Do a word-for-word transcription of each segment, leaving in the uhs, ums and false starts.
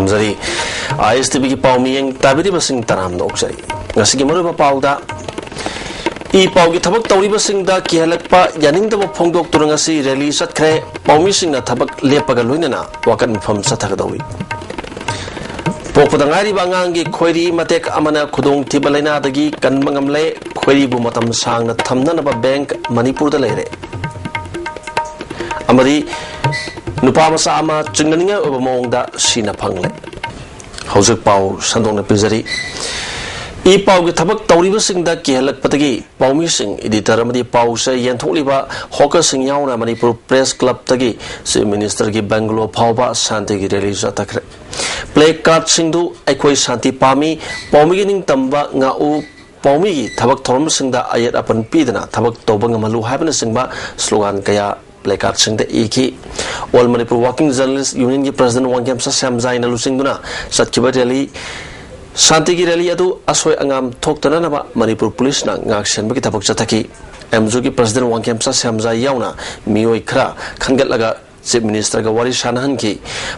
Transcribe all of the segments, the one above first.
ꯊꯝꯖꯔꯤ꯫ ꯑꯥꯏ ꯑꯦꯁ ꯇꯤ ꯚꯤꯒꯤ ꯄꯥꯎ ꯃꯤꯌꯦꯡ ꯇꯥꯕꯤꯔꯤꯕꯁꯤꯡ ꯇꯔꯥꯝꯅ ꯑꯣꯛꯆꯔꯤ꯫ ꯉꯁꯤꯒꯤ ꯃꯔꯨꯑꯣꯏꯕ ꯄꯥꯎꯗ, ꯏ ꯄꯥꯎꯒꯤ ꯊꯕꯛ ꯇꯧꯔꯤꯕꯁꯤꯡꯗ ꯀꯤꯍꯜꯂꯛꯄ, ꯌꯥꯅꯤꯡꯗꯕ ꯐꯣꯡꯗꯣꯛꯇꯨꯅ ꯉꯁꯤ ꯔꯦꯂꯤ ꯆꯠꯈ꯭ꯔꯦ꯫ ꯄꯥꯎꯃꯤꯁꯤꯡꯅ ꯊꯕꯛ ꯂꯦꯞꯄꯒ ꯂꯣꯏꯅꯅ ꯋꯥꯀꯠ ꯃꯤꯐꯝ ꯆꯠꯊꯒꯗꯧꯔꯤ꯫ ꯄꯣꯛꯄꯗ ꯉꯥꯏꯔꯤꯕ ꯑꯉꯥꯡꯒꯤ ꯈꯣꯏꯔꯤ ꯃꯇꯦꯛ ꯑꯃꯅ ꯈꯨꯗꯣꯡꯊꯤꯕ ꯂꯥꯏꯅꯥꯗꯒꯤ ꯀꯟꯕ ꯉꯝꯂꯦ꯫ ꯈꯣꯏꯔꯤꯕꯨ ꯃꯇꯝ ꯁꯥꯡꯅ ꯊꯝꯅꯅꯕ ꯕꯦꯡꯛ ꯃꯅꯤꯄꯨꯔꯗ ꯂꯩꯔꯦ꯫ ꯑꯃꯗꯤ ꯅꯨꯄꯥ ꯃꯆꯥ ꯑꯃ ꯆꯤꯡꯅꯅꯤꯡꯉꯥꯏ ꯑꯣꯏꯕ ꯃꯑꯣꯡꯗ ꯁꯤꯅ ꯐꯪꯂꯦ꯫ ꯍꯧꯖꯤꯛ ꯄꯥꯎ ꯁꯟꯗꯣꯛꯅ ꯄꯤꯖꯔꯤ꯫ ꯏ ꯄꯥꯎꯒꯤ ꯊꯕꯛ ꯇꯧꯔꯤꯕꯁꯤꯡꯗ ꯀꯤꯍꯜꯂꯛꯄꯗꯒꯤ ꯄꯥꯎꯃꯤꯁꯤꯡ, editor ꯑꯃꯗꯤ ꯄꯥꯎꯁꯦ ꯌꯦꯟꯊꯣꯛꯂꯤꯕ ꯍꯣꯀꯔꯁꯤꯡ ꯌꯥꯎꯅ ꯃꯅꯤꯄꯨꯔ ꯄ꯭ꯔꯦꯁ ꯀ꯭ꯂꯕꯇꯒꯤ ꯆꯤꯐ ꯃꯤꯅꯤꯁꯇꯔꯒꯤ ꯕꯪꯒꯂꯣ ꯐꯥꯎꯕ ꯁꯥꯟꯇꯤꯒꯤ ꯔꯦꯂꯤ ꯆꯠꯊꯈ꯭ꯔꯦ꯫ ꯄ꯭ꯂꯦ ꯀꯥꯔꯗꯁꯤꯡꯗꯨ "ꯑꯩꯈꯣꯏ ꯁꯥꯟꯇꯤ ꯄꯥꯝꯃꯤ", "ꯄꯥꯎꯃꯤꯒꯤ ꯅꯤꯡꯇꯝꯕ ꯉꯥꯛꯎ", "ꯄꯥꯎꯃꯤꯒꯤ ꯊꯕꯛ ꯊꯧꯔꯝꯁꯤꯡꯗ ꯑꯌꯦꯠ ꯑꯄꯟ ꯄꯤꯗꯅ ꯊꯕꯛ ꯇꯧꯕ ꯉꯝꯍꯜꯂꯨ" ꯍꯥꯏꯕꯅꯆꯤꯡꯕ ꯁ꯭ꯂꯣꯒꯥꯟ ꯀꯌꯥ ꯄ꯭ꯂꯦ ꯀꯥꯔꯗꯁꯤꯡꯗ ꯏꯈꯤ꯫ ꯑꯣꯜ ꯃꯅꯤꯄꯨꯔ ꯋꯥꯔꯀꯤꯡ ꯖꯔꯅꯦꯂꯤꯁ ꯌꯨꯅꯤꯌꯟꯒꯤ ꯄ꯭ꯔꯁꯤꯗꯦꯟꯠ ꯋꯥꯡꯈꯦꯝꯆꯥ ꯁ꯭ꯌꯥꯝꯖꯥꯏꯅ ꯂꯨꯆꯤꯡꯗꯨꯅ ꯆꯠꯈꯤꯕ ꯔꯦꯂꯤ, ꯁꯥꯟꯇꯤꯒꯤ ꯔꯦꯂꯤ ꯑꯗꯨ ꯑꯁꯣꯏ ꯑꯉꯥꯝ ꯊꯣꯛꯇꯅꯅꯕ ꯃꯅꯤꯄꯨꯔ ꯄꯨꯂꯤꯁꯅ ꯉꯥꯛ ꯁꯦꯟꯕꯒꯤ ꯊꯕꯛ ꯆꯠꯊꯈꯤ꯫ ꯑꯦꯝꯖꯨꯒꯤ ꯄ꯭ꯔꯁꯤꯗꯦꯟꯠ ꯋꯥꯡꯈꯦꯝꯆꯥ ꯁ꯭ꯌꯥꯝꯖꯥꯏ ꯌꯥꯎꯅ ꯃꯤꯑꯣꯏ ꯈꯔ ꯈꯟꯒꯠꯂꯒ ꯆꯤꯐ ꯃꯤꯅꯤꯁꯇꯔꯒ ꯋꯥꯔꯤ ꯁꯥꯟꯅꯍꯟꯈꯤ꯫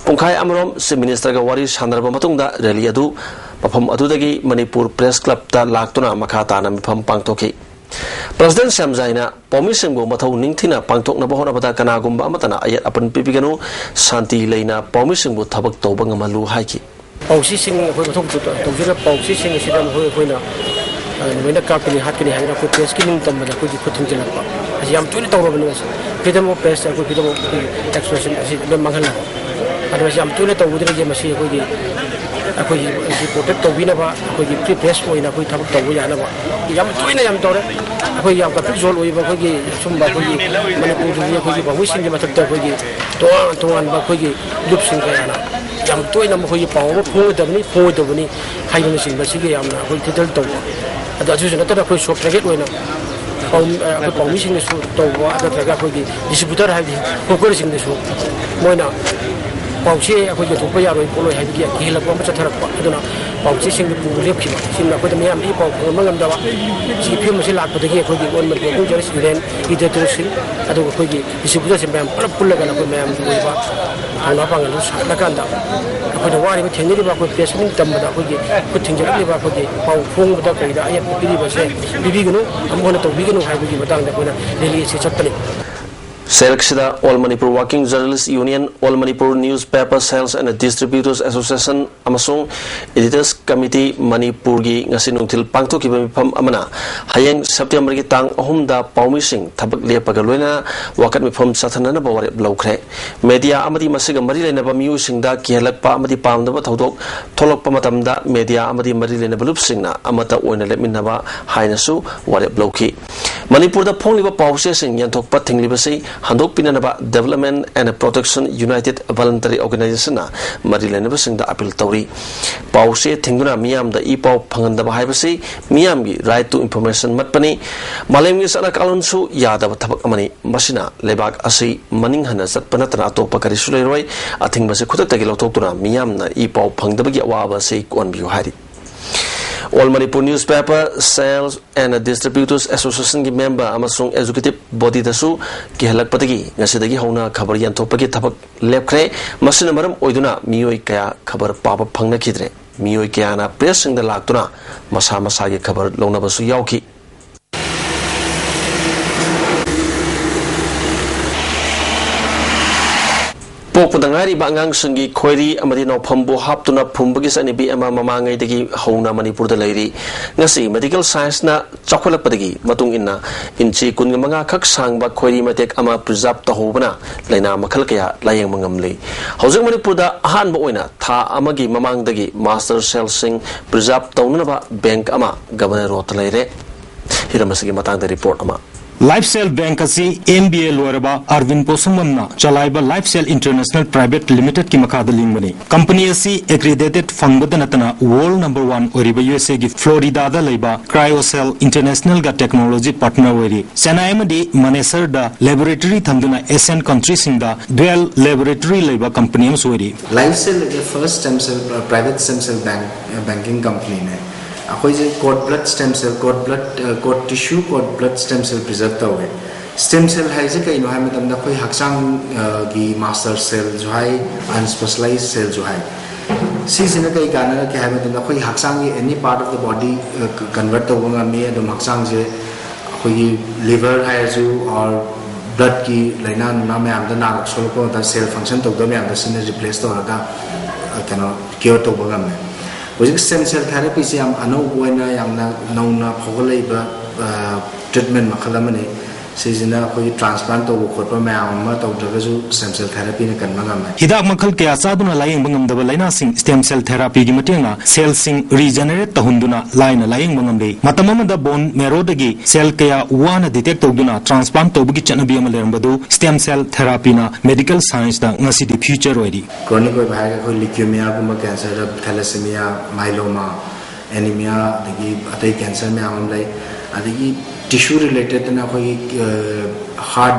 ꯄꯨꯡꯈꯥꯏ ꯑꯃꯔꯣꯝ ꯆꯤꯐ ꯃꯤꯅꯤꯁꯇꯔꯒ ꯋꯥꯔꯤ ꯁꯥꯟꯅꯔꯕ ꯃꯇꯨꯡꯗ ꯔꯦꯂꯤ ꯑꯗꯨ ꯃꯐꯝ ꯑꯗꯨꯗꯒꯤ ꯃꯅꯤꯄꯨꯔ ꯄ꯭ꯔꯦꯁ ꯀ꯭ꯂꯕꯇ ꯂꯥꯛꯇꯨꯅ ꯃꯈꯥ ꯇꯥꯅ ꯃꯤꯐꯝ ꯄꯥꯡꯊꯣꯛꯈꯤ꯫ ꯄ꯭ꯔꯁꯤꯗꯦꯟꯠ ꯁ꯭ꯌꯥꯝꯖꯥꯏꯅ ꯄꯥꯎꯃꯤꯁꯤꯡꯕꯨ ꯃꯊꯧ ꯅꯤꯡꯊꯤꯅ ꯄꯥꯡꯊꯣꯛꯅꯕ ꯍꯣꯠꯅꯕꯗ ꯀꯅꯥꯒꯨꯝꯕ ꯑꯃꯠꯇꯅ ꯑꯌꯦꯠ ꯑꯄꯟ ꯄꯤꯕꯤꯒꯅꯨ, ꯁꯥꯟꯇꯤ ꯂꯩꯅ ꯄꯥꯎꯃꯤꯁꯤꯡꯕꯨ ꯊꯕꯛ ꯇꯧꯕ ꯉꯝꯍꯜꯂꯨ ꯍꯥꯏꯈꯤ꯫ ꯄꯥꯎꯆꯦꯁꯤꯡ ꯑꯩꯈꯣꯏ ꯃꯊꯧ ꯇꯧꯖꯔꯤꯕ ꯄꯥꯎꯆꯦꯁꯤꯡ ꯑꯁꯤꯗ ꯃꯈꯣꯏ ꯑꯩꯈꯣꯏꯅ, ꯑ, ꯂꯣꯏꯅ ꯀꯥꯞꯀꯅꯤ, ꯍꯥꯠꯀꯅꯤ ꯍꯥꯏꯗꯅ ꯑꯩꯈꯣꯏ ꯄ꯭ꯔꯦꯁꯀꯤ ꯅꯤꯡꯇꯝꯕꯗ ꯑꯩꯈꯣꯏꯒꯤ ꯈꯨꯠ ꯊꯤꯡꯖꯤꯜꯂꯛꯄ ꯑꯁꯤ ꯌꯥꯝ ꯇꯣꯏꯅ ꯇꯧꯔꯕꯅꯤ꯫ ꯃꯁꯤ freedom of press, ꯑꯩꯈꯣꯏ freedom of expression ꯑꯁꯤ ꯂꯣꯏ ꯃꯥꯡꯍꯜꯂꯕ꯫ ꯑꯗꯨ ꯃꯁꯤ ꯌꯥꯝ ꯇꯣꯏꯅ ꯇꯧꯕꯗꯨꯅ ꯃꯁꯤ ꯑꯩꯈꯣꯏꯒꯤ, ꯑꯩꯈꯣꯏꯒꯤ ꯑꯁꯤ protect ꯇꯧꯕꯤꯅꯕ, ꯑꯩꯈꯣꯏꯒꯤ free press ꯑꯣꯏꯅ ꯑꯩꯈꯣꯏ ꯊꯕꯛ ꯇꯧꯕ ꯌꯥꯅꯕ ꯌꯥꯝ ꯇꯣꯏꯅ ꯌꯥꯝ ꯇꯧꯔꯦ꯫ ꯑꯩꯈꯣꯏ ꯌꯥꯝ conflict zone ꯑꯣꯏꯕ ꯑꯩꯈꯣꯏꯒꯤ ꯁꯨꯝꯕ ꯑꯩꯈꯣꯏꯒꯤ ꯃꯅꯤꯄꯨꯔꯗꯗꯤ ꯑꯩꯈꯣꯏꯒꯤ ꯄꯥꯎꯃꯤꯁꯤꯡꯒꯤ ꯃꯊꯛꯇ ꯑꯩꯈꯣꯏꯒꯤ ꯇꯣꯉꯥꯟ ꯇꯣꯉꯥꯟꯕ ꯑꯩꯈꯣꯏꯒꯤ ꯂꯨꯞꯁꯤꯡ ꯀꯌꯥꯅ ꯌꯥꯝ ꯇꯣꯏꯅ ꯃꯈꯣꯏꯒꯤ ꯄꯥꯎ ꯑꯃ ꯐꯣꯡꯒꯗꯕꯅꯤ, ꯐꯣꯡꯉꯣꯏꯗꯕꯅꯤ ꯍꯥꯏꯕꯅꯆꯤꯡꯕ ꯁꯤꯒꯤ ꯌꯥꯝꯅ ꯑꯩꯈꯣꯏ threaten ꯇꯧꯕ꯫ ꯑꯗꯣ ꯑꯗꯨꯁꯨ ꯅꯠꯇꯅ ꯑꯩꯈꯣꯏ soft target ꯑꯣꯏꯅ ꯄꯥꯎ-, ꯑꯩꯈꯣꯏ ꯄꯥꯎꯃꯤꯁꯤꯡꯗꯁꯨ ꯇꯧꯕ, ꯅꯠꯇ꯭ꯔꯒ ꯑꯩꯈꯣꯏꯒꯤ distributor ꯍꯥꯏꯕꯗꯤ hawkerꯁꯤꯡꯗꯁꯨ ꯃꯣꯏꯅ ꯄꯥꯎꯆꯦ ꯑꯩꯈꯣꯏ ꯌꯦꯟꯊꯣꯛꯄ ꯌꯥꯔꯣꯏ ꯈꯣꯠꯂꯣꯏ ꯍꯥꯏꯕꯒꯤ ꯀꯤꯍꯜꯂꯛꯄ ꯑꯃ ꯆꯠꯊꯔꯛꯄ꯫ ꯑꯗꯨꯅ ꯄꯥꯎꯆꯦꯁꯤꯡꯗꯨ ꯄꯨꯕ ꯂꯦꯞꯈꯤꯕ꯫ ꯁꯤꯅ ꯑꯩꯈꯣꯏꯗ ꯃꯤꯌꯥꯝꯗ ꯏ ꯄꯥꯎ ꯐꯪꯍꯟꯕ ꯉꯝꯗꯕ꯫ ꯁꯤꯒꯤ ꯐꯤꯕꯝ ꯑꯁꯤ ꯂꯥꯛꯄꯗꯒꯤ ꯑꯩꯈꯣꯏꯒꯤ All Manipur Working Journalist Union, editorꯁꯤꯡ, ꯑꯗꯨꯒ ꯑꯩꯈꯣꯏꯒꯤ distributorꯁꯤꯡ ꯃꯌꯥꯝ ꯄꯨꯂꯞ ꯄꯨꯜꯂꯒ ꯑꯩꯈꯣꯏ ꯃꯌꯥꯝꯒꯤ ꯑꯣꯏꯕ ꯊꯧꯅꯥ ꯄꯥꯡꯒꯜꯗꯨ ꯁꯥꯒꯠꯂꯀꯥꯟꯗ ꯑꯩꯈꯣꯏꯅ ꯋꯥꯔꯤꯕ, ꯊꯦꯡꯅꯔꯤꯕ, ꯑꯩꯈꯣꯏ ꯄ꯭ꯔꯦꯁ ꯃꯤꯠ ꯇꯝꯕꯗ ꯑꯩꯈꯣꯏꯒꯤ ꯈꯨꯠ ꯊꯤꯡꯖꯤꯜꯂꯛꯂꯤꯕ, ꯑꯩꯈꯣꯏꯒꯤ ꯄꯥꯎ ꯐꯣꯡꯕꯗ ꯀꯩꯗ ꯑꯌꯦꯠꯄ ꯄꯤꯔꯤꯕꯁꯦ ꯄꯤꯕꯤꯒꯅꯨ, ꯑꯃꯨꯛ ꯍꯟꯅ ꯇꯧꯕꯤꯒꯅꯨ ꯍꯥꯏꯕꯒꯤ ꯃꯇꯥꯡꯗ ꯑꯩꯈꯣꯏꯅ ꯔꯦꯂꯤ ꯑꯁꯤ ꯆꯠꯄꯅꯤ꯫ ꯁꯦꯜꯁꯤꯗ All Manipur Working Journalist Union, All Manipur Newspaper Sales and Distributors Association ꯑꯃꯁꯨꯡ Editors Committee ꯃꯅꯤꯄꯨꯔꯒꯤ ꯉꯁꯤ ꯅꯨꯡꯊꯤꯜ ꯄꯥꯡꯊꯣꯛꯈꯤꯕ ꯃꯤꯐꯝ ꯑꯃꯅ ꯍꯌꯦꯡ ꯁꯦꯞꯇꯦꯝꯕꯔꯒꯤ ꯇꯥꯡ ꯑꯍꯨꯝꯗ ꯄꯥꯎꯃꯤꯁꯤꯡ ꯊꯕꯛ ꯂꯦꯞꯄꯒ ꯂꯣꯏꯅꯅ ꯋꯥꯀꯠ ꯃꯤꯐꯝ ꯆꯠꯊꯅꯅꯕ ꯋꯥꯔꯦꯞ ꯂꯧꯈ꯭ꯔꯦ꯫ ꯃꯦꯗꯤꯌꯥ ꯑꯃꯗꯤ ꯃꯁꯤꯒ ꯃꯔꯤ ꯂꯩꯅꯕ ꯃꯤꯑꯣꯏꯁꯤꯡꯗ ꯀꯤꯍꯜꯂꯛꯄ ꯑꯃꯗꯤ ꯄꯥꯝꯗꯕ ꯊꯧꯗꯣꯛ ꯊꯣꯛꯂꯛꯄ ꯃꯇꯝꯗ ꯃꯦꯗꯤꯌꯥ ꯑꯃꯗꯤ ꯃꯔꯤ ꯂꯩꯅꯕ ꯂꯨꯞꯁꯤꯡꯅ ꯑꯃꯠꯇ ꯑꯣꯏꯅ ꯂꯦꯞꯃꯤꯟꯅꯕ ꯍꯥꯏꯅꯁꯨ ꯋꯥꯔꯦꯞ ꯂꯧꯈꯤ꯫ ꯃꯅꯤꯄꯨꯔꯗ ꯐꯣꯡꯂꯤꯕ ꯄꯥꯎꯆꯦꯁꯤꯡ ꯌꯦꯟꯊꯣꯛꯄ ꯊꯤꯡꯂꯤꯕꯁꯤ ꯍꯟꯗꯣꯛꯄꯤꯅꯅꯕ Development and Protection United Voluntary Organizationꯅ ꯃꯔꯤ ꯂꯩꯅꯕꯁꯤꯡꯗ ꯑꯄꯤꯜ ꯇꯧꯔꯤ꯫ ꯄꯥꯎꯆꯦ ꯊꯤꯡꯗꯨꯅ ꯃꯤꯌꯥꯝꯗ ꯏ ꯄꯥꯎ ꯐꯪꯍꯟꯗꯕ ꯍꯥꯏꯕꯁꯤ ꯃꯤꯌꯥꯝꯒꯤ right to information ꯃꯠꯄꯅꯤ꯫ ꯃꯥꯂꯦꯝꯒꯤ ꯆꯠꯅ ꯀꯥꯡꯂꯣꯟꯁꯨ ꯌꯥꯗꯕ ꯊꯕꯛ ꯑꯃꯅꯤ꯫ ꯃꯁꯤꯅ ꯂꯩꯕꯥꯛ ꯑꯁꯤ ꯃꯅꯤꯡ ꯍꯟꯅ ꯆꯠꯄ ꯅꯠꯇꯅ ꯑꯇꯣꯞꯄ ꯀꯔꯤꯁꯨ ꯂꯩꯔꯣꯏ꯫ ꯑꯊꯤꯡꯕꯁꯤ ꯈꯨꯗꯛꯇꯒꯤ ꯂꯧꯊꯣꯛꯇꯨꯅ ꯃꯤꯌꯥꯝꯅ ꯏ ꯄꯥꯎ ꯐꯪꯗꯕꯒꯤ ꯑꯋꯥꯕ ꯑꯁꯤ ꯀꯣꯛꯍꯟꯕꯤꯌꯨ ꯍꯥꯏꯔꯤ꯫ All Manipur Newspaper Sales and Distributors Associationꯒꯤ member ꯑꯃꯁꯨꯡ executive bodyꯗꯁꯨ ꯀꯤꯍꯜꯂꯛꯄꯗꯒꯤ ꯉꯁꯤꯗꯒꯤ ꯍꯧꯅ ꯈꯕꯔ ꯌꯦꯟꯊꯣꯛꯄꯒꯤ ꯊꯕꯛ ꯂꯦꯞꯈ꯭ꯔꯦ꯫ ꯃꯁꯤꯅ ꯃꯔꯝ ꯑꯣꯏꯗꯨꯅ ꯃꯤꯑꯣꯏ ꯀꯌꯥ ꯈꯕꯔ ꯄꯥꯕ ꯐꯪꯅꯈꯤꯗ꯭ꯔꯦ꯫ ꯃꯤꯑꯣꯏ ꯀꯌꯥꯅ ꯄ꯭ꯔꯦꯁꯁꯤꯡꯗ ꯂꯥꯛꯇꯨꯅ ꯃꯁꯥ ꯃꯁꯥꯒꯤ ꯈꯕꯔ ꯂꯧꯅꯕꯁꯨ ꯌꯥꯎꯈꯤ꯫ ꯄꯣꯛꯄꯗ ꯉꯥꯏꯔꯤꯕ ꯑꯉꯥꯡꯁꯤꯡꯒꯤ ꯈꯣꯏꯔꯤ ꯑꯃꯗꯤ ꯅꯥꯎꯐꯝꯕꯨ ꯍꯥꯞꯇꯨꯅ ꯐꯨꯝꯕꯒꯤ ꯆꯠꯅꯕꯤ ꯑꯃ ꯃꯃꯥꯡꯉꯩꯗꯒꯤ ꯍꯧꯅ ꯃꯅꯤꯄꯨꯔꯗ ꯂꯩꯔꯤ꯫ ꯉꯁꯤ medical scienceꯅ ꯆꯥꯎꯈꯠꯂꯛꯄꯗꯒꯤ ꯃꯇꯨꯡ ꯏꯟꯅ ꯏꯟꯆꯤ ꯀꯨꯟꯃꯉꯥ ꯈꯛ ꯁꯥꯡꯕ ꯈꯣꯏꯔꯤ ꯃꯇꯦꯛ ꯑꯃ preserve ꯇꯧꯍꯧꯕꯅ ꯂꯥꯏꯅꯥ ꯃꯈꯜ ꯀꯌꯥ ꯂꯥꯌꯦꯡꯕ ꯉꯝꯂꯤ꯫ ꯍꯧꯖꯤꯛ ꯃꯅꯤꯄꯨꯔꯗ ꯑꯍꯥꯟꯕ ꯑꯣꯏꯅ ꯊꯥ ꯑꯃꯒꯤ ꯃꯃꯥꯡꯗꯒꯤ master cellꯁꯤꯡ preserve ꯇꯧꯅꯅꯕ bank ꯑꯃ ꯒꯕꯔꯅꯔ ꯔꯣꯠꯇ ꯂꯩꯔꯦ꯫ ꯍꯤꯔꯝ ꯑꯁꯤꯒꯤ ꯃꯇꯥꯡꯗ report ꯑꯃ꯫ Life Cell Bank ꯑꯁꯤ M B A ꯂꯣꯏꯔꯕ ꯑꯔꯕꯤꯟ ꯄꯣꯁꯪꯕꯝꯅ ꯆꯂꯥꯏꯕ Life Cell International Private Limitedꯀꯤ ꯃꯈꯥꯗ ꯂꯤꯡꯕꯅꯤ꯫ Company ꯑꯁꯤ accredited ꯐꯪꯕꯗ ꯅꯠꯇꯅ world number one ꯑꯣꯏꯔꯤꯕ U S Aꯒꯤ Floridaꯗ ꯂꯩꯕ Cryocell Internationalꯒ technology partner ꯑꯣꯏꯔꯤ꯫ ꯆꯦꯟꯅꯥꯏ ꯑꯃꯗꯤ ꯃꯅꯦꯁꯔꯗ laboratory ꯊꯝꯗꯨꯅ Asian countryꯁꯤꯡꯗ dual laboratory ꯂꯩꯕ company ꯑꯃꯁꯨ ꯑꯣꯏꯔꯤ꯫ Life Cell is a first stem cell, uh, private stem cell bank, uh, banking companyꯅꯦ꯫ ꯑꯩꯈꯣꯏꯁꯦ cord blood stem cell, cord blood, uh, cord tissue, cord blood stem cell preserve ꯇꯧꯋꯦ꯫ Stem cell ꯍꯥꯏꯁꯦ ꯀꯩꯅꯣ ꯍꯥꯏꯕ ꯃꯇꯝꯗ ꯑꯩꯈꯣꯏ ꯍꯛꯆꯥꯡ, ꯑ, ꯒꯤ master cellꯁꯨ ꯍꯥꯏ, unspecialized cellꯁꯨ ꯍꯥꯏ꯫ ꯁꯤꯁꯤꯅ ꯀꯩ ꯀꯥꯟꯅꯔꯛꯀꯦ ꯍꯥꯏꯕ ꯃꯇꯝꯗ, ꯑꯩꯈꯣꯏꯒꯤ ꯍꯛꯆꯥꯡꯒꯤ any part of the body convert ꯇꯧꯕ ꯉꯝꯃꯤ꯫ ꯑꯗꯨꯝ ꯍꯛꯆꯥꯡꯁꯦ ꯑꯩꯈꯣꯏꯒꯤ liver ꯍꯥꯏꯔꯁꯨ, or bloodꯀꯤ ꯂꯥꯏꯅꯥ ꯅꯨꯡꯅꯥ ꯃꯌꯥꯝꯗ, ꯅꯥꯔꯛ ꯁꯣꯛꯂꯛꯄ ꯃꯇꯝꯗ cell function ꯇꯧꯗꯕ ꯃꯌꯥꯝꯗꯣ ꯁꯤꯅ replace ꯇꯧꯔꯒ, ꯑ, ꯀꯩꯅꯣ, cure ꯇꯧꯕ ꯉꯝꯃꯦ꯫ ꯍꯧꯖꯤꯛ stem cell therapyꯁꯦ ꯌꯥꯝ ꯑꯅꯧꯕ ꯑꯣꯏꯅ, ꯌꯥꯝꯅ ꯅꯧꯅ ꯐꯥꯎꯒꯠꯂꯛꯏꯕ, ꯑ, treatment ꯃꯈꯜ ꯑꯃꯅꯤ꯫ ꯁꯤꯁꯤꯅ ꯑꯩꯈꯣꯏꯒꯤ transplant ꯇꯧꯕ ꯈꯣꯠꯄ ꯃꯌꯥꯝ ꯑꯃ ꯇꯧꯗ꯭ꯔꯒꯁꯨ stem cell therapyꯅ ꯀꯟꯕ ꯉꯝꯃꯦ꯫ ꯍꯤꯗꯥꯛ ꯃꯈꯜ ꯀꯌꯥ ꯆꯥꯗꯨꯅ ꯂꯥꯌꯦꯡꯕ ꯉꯝꯗꯕ ꯂꯥꯏꯅꯥꯁꯤꯡ stem cell therapyꯒꯤ ꯃꯇꯦꯡꯅ cellꯁꯤꯡ regenerate ꯇꯧꯍꯟꯗꯨꯅ ꯂꯥꯏꯅ ꯂꯥꯌꯦꯡꯕ ꯉꯝꯂꯦ꯫ ꯃꯇꯝ ꯑꯃꯗ bone marrowꯗꯒꯤ cell ꯀꯌꯥ ꯋꯥꯅ detect ꯇꯧꯗꯨꯅ transplant ꯇꯧꯕꯒꯤ ꯆꯠꯅꯕꯤ ꯑꯃ ꯂꯩꯔꯝꯕꯗꯨ stem cell therapyꯅ medical scienceꯇ ꯉꯁꯤꯗꯤ future ꯑꯣꯏꯔꯤ꯫ Chronic ꯑꯣꯏꯕ ꯍꯥꯏꯔꯒ ꯑꯩꯈꯣꯏ leukemiaꯒꯨꯝꯕ cancerꯗ, thalassemia, myeloma, anemia, ꯑꯗꯒꯤ ꯑꯇꯩ cancer ꯃꯌꯥꯝ ꯑꯃ ꯂꯩ꯫ ꯑꯗꯒꯤ tissue relatedꯇꯅ ꯑꯩꯈꯣꯏꯒꯤ, ꯑ, heart,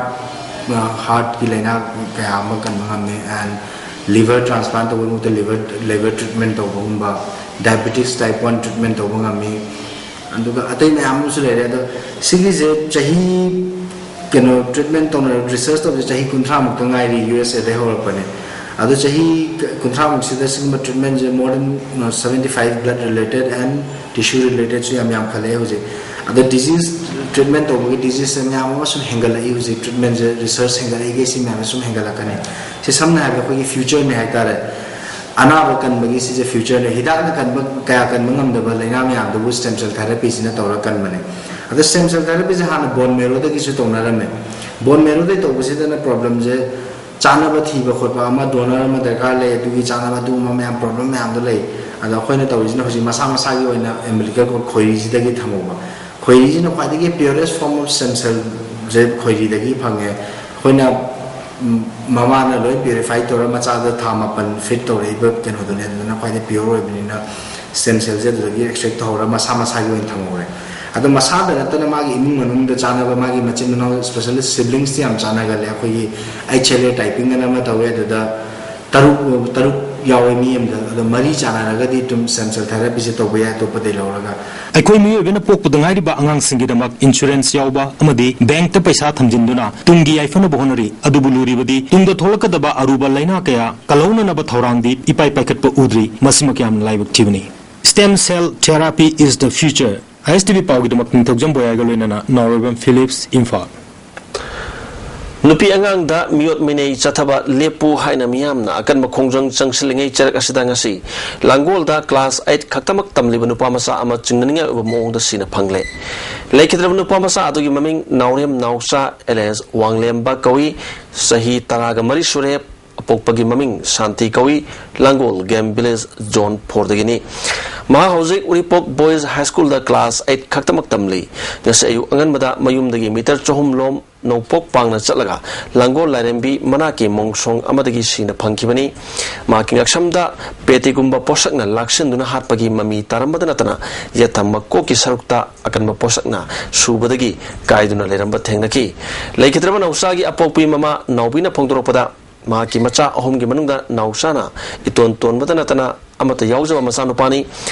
ꯑ, heartꯀꯤ ꯂꯥꯏꯅꯥ ꯀꯌꯥ ꯑꯃ ꯀꯟꯕ ꯉꯝꯃꯤ꯫ And liver transplant ꯇꯧꯕꯒꯤꯗꯃꯛꯇ liver, liver treatment ꯇꯧꯕꯒꯨꯝꯕ, diabetes type one treatment ꯇꯧꯕ ꯉꯝꯃꯤ꯫ ꯑꯗꯨꯒ ꯑꯇꯩ ꯃꯌꯥꯝ ꯑꯃꯁꯨ ꯂꯩꯔꯦ꯫ ꯑꯗꯣ ꯁꯤꯒꯤꯁꯦ ꯆꯍꯤ, ꯀꯩꯅꯣ, treatment ꯇꯧꯅ, research ꯇꯧꯕꯁꯦ ꯆꯍꯤ ꯀꯨꯟꯊ꯭ꯔꯥ ꯃꯨꯛꯇ ꯉꯥꯏꯔꯤ, USAꯗꯩ ꯍꯧꯔꯛꯄꯅꯦ꯫ ꯑꯗꯣ ꯆꯍꯤ ꯀꯨꯟꯊ꯭ꯔꯥ ꯃꯨꯛꯁꯤꯗ ꯁꯤꯒꯨꯝꯕ treatmentꯁꯦ more than seventy five blood related and tissue relatedꯁꯨ ꯌꯥꯝ ꯌꯥꯝꯈꯠꯂꯛꯑꯦ ꯍꯧꯖꯤꯛ꯫ ꯑꯗꯣ disease treatment ꯇꯧꯕꯒꯤ diseaseꯁꯦ ꯃꯌꯥꯝ ꯑꯃ ꯁꯨꯝ ꯍꯦꯟꯒꯠꯂꯛꯏ ꯍꯧꯖꯤꯛ꯫ Treatmentꯁꯦ, research ꯍꯦꯟꯒꯠꯂꯛꯏꯈꯩ ꯁꯤ ꯃꯌꯥꯝꯁꯦ ꯁꯨꯝ ꯍꯦꯟꯒꯠꯂꯛꯀꯅꯤ꯫ ꯁꯤ ꯁꯝꯅ ꯍꯥꯏꯔꯕꯗ ꯑꯩꯈꯣꯏꯒꯤ futureꯅꯦ ꯍꯥꯏꯇꯥꯔꯦ꯫ ꯑꯅꯥꯕ ꯀꯟꯕꯒꯤ ꯁꯤꯁꯦ futureꯅꯦ꯫ ꯍꯤꯗꯥꯛꯅ ꯀꯟꯕ, ꯀꯌꯥ ꯀꯟꯕ ꯉꯝꯗꯕ ꯂꯥꯏꯅꯥ ꯃꯌꯥꯝꯗꯨꯕꯨ stem cell therapyꯁꯤꯅ ꯇꯧꯔꯒ ꯀꯟꯕꯅꯦ꯫ ꯑꯗꯣ stem cell therapyꯁꯦ ꯍꯥꯟꯅ bone marrowꯗꯒꯤꯁꯨ ꯇꯧꯅꯔꯝꯃꯦ꯫ Bone marrowꯗꯒꯤ ꯇꯧꯕꯁꯤꯗꯅ problemꯁꯦ ꯆꯥꯅꯕ ꯊꯤꯕ ꯈꯣꯠꯄ ꯑꯃ, donor ꯑꯃ ꯗꯔꯀꯥꯔ ꯂꯩ, ꯑꯗꯨꯒꯤ ꯆꯥꯅꯕ ꯑꯗꯨꯒꯨꯝꯕ ꯃꯌꯥꯝ, problem ꯃꯌꯥꯝꯗꯣ ꯂꯩ꯫ ꯑꯗꯣ ꯑꯩꯈꯣꯏꯅ ꯇꯧꯔꯤꯁꯤꯅ ꯍꯧꯖꯤꯛ ꯃꯁꯥ ꯃꯁꯥꯒꯤ ꯑꯣꯏꯅ umbilical cord ꯈꯣꯏꯔꯤꯁꯤꯗꯒꯤ ꯊꯝꯍꯧꯕ꯫ ꯈꯣꯏꯔꯤꯁꯤꯅ ꯈ꯭ꯋꯥꯏꯗꯒꯤ purest form of stem cellꯁꯦ ꯈꯣꯏꯔꯤꯗꯒꯤ ꯐꯪꯉꯦ꯫ ꯑꯩꯈꯣꯏꯅ, ꯎꯝ, ꯃꯃꯥꯅ ꯂꯣꯏ purify ꯇꯧꯔ ꯃꯆꯥꯗ ꯊꯥ ꯃꯥꯄꯟ feed ꯇꯧꯔꯛꯏꯕ ꯀꯩꯅꯣꯗꯨꯅꯦ, ꯑꯗꯨꯅ ꯈ꯭ꯋꯥꯏꯗꯒꯤ pure ꯑꯣꯏꯕꯅꯤꯅ stem cellꯁꯦ ꯑꯗꯨꯗꯒꯤ extract ꯇꯧꯍꯧꯔ ꯃꯁꯥ ꯃꯁꯥꯒꯤ ꯑꯣꯏꯅ ꯊꯝꯍꯧꯔꯦ꯫ ꯑꯗꯣ ꯃꯁꯥꯗ ꯅꯠꯇꯅ ꯃꯥꯒꯤ ꯏꯃꯨꯡ ꯃꯅꯨꯡꯗ ꯆꯥꯅꯕ, ꯃꯥꯒꯤ ꯃꯆꯤꯟ ꯃꯅꯥꯎ, especially siblingsꯇꯤ ꯌꯥꯝ ꯆꯥꯟꯅꯒꯜꯂꯦ꯫ ꯑꯩꯈꯣꯏꯒꯤ eight cell typing ꯑꯅ ꯑꯃ ꯇꯧꯋꯦ, ꯑꯗꯨꯗ ꯇꯔꯨꯛ ꯇꯔꯨꯛ ꯌꯥꯎꯋꯦ ꯃꯤ ꯑꯃꯗ꯫ ꯑꯗꯣ ꯃꯔꯤ ꯆꯥꯟꯅꯔꯒꯗꯤ ꯑꯗꯨꯝ stem cell therapyꯁꯦ ꯇꯧꯕ ꯌꯥꯏ ꯑꯇꯣꯞꯄꯗꯩ ꯂꯧꯔꯒ꯫ ꯑꯩꯈꯣꯏ ꯃꯤꯑꯣꯏꯕꯅ ꯄꯣꯛꯄꯗ ꯉꯥꯏꯔꯤꯕ ꯑꯉꯥꯡꯁꯤꯡꯒꯤꯗꯃꯛ insurance ꯌꯥꯎꯕ ꯑꯃꯗꯤ bankꯇ ꯄꯩꯁꯥ ꯊꯝꯖꯤꯟꯗꯨꯅ ꯇꯨꯡꯒꯤ ꯌꯥꯏꯐꯅꯕ ꯍꯣꯠꯅꯔꯤ꯫ ꯑꯗꯨꯕꯨ ꯂꯨꯔꯤꯕꯗꯤ ꯇꯨꯡꯗ ꯊꯣꯛꯂꯛꯀꯗꯕ ꯑꯔꯨꯕ ꯂꯥꯏꯅꯥ ꯀꯌꯥ ꯀꯜꯍꯧꯅꯅꯕ ꯊꯧꯔꯥꯡꯗꯤ ꯏꯄꯥꯏ ꯄꯥꯏꯈꯠꯄ ꯎꯗ꯭ꯔꯤ꯫ ꯃꯁꯤꯃꯛ ꯌꯥꯝꯅ ꯂꯥꯏꯕꯛ ꯊꯤꯕꯅꯤ꯫ Stem cell therapy is the future꯫ ISTV ꯄꯥꯎꯒꯤꯗꯃꯛ ꯅꯤꯡꯊꯧꯖꯝ ꯕꯣꯌꯥꯏꯒ ꯂꯣꯏꯅꯅ ꯅꯥꯎꯔꯣꯏꯕꯝ ꯐꯤꯂꯤꯞꯁ, ꯏꯝꯐꯥꯜ꯫ ꯅꯨꯄꯤ ꯑꯉꯥꯡꯗ ꯃꯤꯑꯣꯠ ꯃꯤꯅꯩ ꯆꯠꯊꯕ ꯂꯦꯞꯄꯨ ꯍꯥꯏꯅ ꯃꯤꯌꯥꯝꯅ ꯑꯀꯟꯕ ꯈꯣꯡꯖꯪ ꯆꯪꯁꯤꯜꯂꯤꯉꯩ ꯆꯔꯛ ꯑꯁꯤꯗ ꯉꯁꯤ ꯂꯥꯡꯒꯣꯜꯗ class eight ꯈꯛꯇꯃꯛ ꯇꯝꯂꯤꯕ ꯅꯨꯄꯥ ꯃꯆꯥ ꯑꯃ ꯆꯤꯡꯅꯅꯤꯡꯉꯥꯏ ꯑꯣꯏꯕ ꯃꯑꯣꯡꯗ ꯁꯤꯅ ꯐꯪꯂꯦ꯫ ꯂꯩꯈꯤꯗ꯭ꯔꯕ ꯅꯨꯄꯥ ꯃꯆꯥ ꯑꯗꯨꯒꯤ ꯃꯃꯤꯡ ꯅꯥꯎꯔꯦꯝ ꯅꯥꯎꯆꯥ alias ꯋꯥꯡꯂꯦꯝꯕ ꯀꯧꯏ꯫ ꯆꯍꯤ ꯇꯔꯥꯒ ꯃꯔꯤ ꯁꯨꯔꯦ꯫ ꯑꯄꯣꯛꯄꯒꯤ ꯃꯃꯤꯡ ꯁꯥꯟꯇꯤ ꯀꯧꯏ꯫ ꯂꯥꯡꯒꯣꯜ Game Village Zone fourꯗꯒꯤꯅꯤ꯫ ꯃꯍꯥꯛ ꯍꯧꯖꯤꯛ ꯎꯔꯤꯄꯣꯛ Boys High Schoolꯗ class eight ꯈꯛꯇꯃꯛ ꯇꯝꯂꯤ꯫ ꯉꯁꯤ ꯑꯌꯨꯛ ꯑꯉꯟꯕꯗ ꯃꯌꯨꯝꯗꯒꯤ meter ꯆꯍꯨꯝ ꯂꯣꯝ ꯅꯣꯡꯄꯣꯛ ꯄꯥꯡꯅ ꯆꯠꯂꯒ ꯂꯥꯡꯒꯣꯜ ꯂꯥꯏꯔꯦꯝꯕꯤ ꯃꯅꯥꯛꯀꯤ ꯃꯣꯡꯁꯣꯡ ꯑꯃꯗꯒꯤ ꯁꯤꯅ ꯐꯪꯈꯤꯕꯅꯤ꯫ ꯃꯍꯥꯛꯀꯤ ꯉꯛꯁꯝꯗ ꯄꯦꯇꯤꯒꯨꯝꯕ ꯄꯣꯠꯁꯛꯅ ꯂꯥꯛꯁꯤꯟꯗꯨꯅ ꯍꯥꯠꯄꯒꯤ ꯃꯃꯤ ꯇꯥꯔꯝꯕꯗ ꯅꯠꯇꯅ ꯌꯦꯠꯇ ꯃꯀꯣꯛꯀꯤ ꯁꯔꯨꯛꯇ ꯑꯀꯟꯕ ꯄꯣꯠꯁꯛꯅ ꯁꯨꯕꯗꯒꯤ ꯀꯥꯏꯗꯨꯅ ꯂꯩꯔꯝꯕ ꯊꯦꯡꯅꯈꯤ꯫ ꯂꯩꯈꯤꯗ꯭ꯔꯕ ꯅꯥꯎꯆꯥꯒꯤ ꯑꯄꯣꯛꯄꯤ ꯃꯃꯥ ꯅꯥꯎꯕꯤꯅ ꯐꯣꯡꯗꯣꯔꯛꯄꯗ, ꯃꯍꯥꯛꯀꯤ ꯃꯆꯥ ꯑꯍꯨꯝꯒꯤ ꯃꯅꯨꯡꯗ ꯅꯥꯎꯆꯥꯅ ꯏꯇꯣꯟ ꯇꯣꯟꯕꯗ ꯅꯠꯇꯅ ꯑꯃꯠꯇ ꯌꯥꯎꯖꯕ ꯃꯆꯥꯅꯨꯄꯥꯅꯤ꯫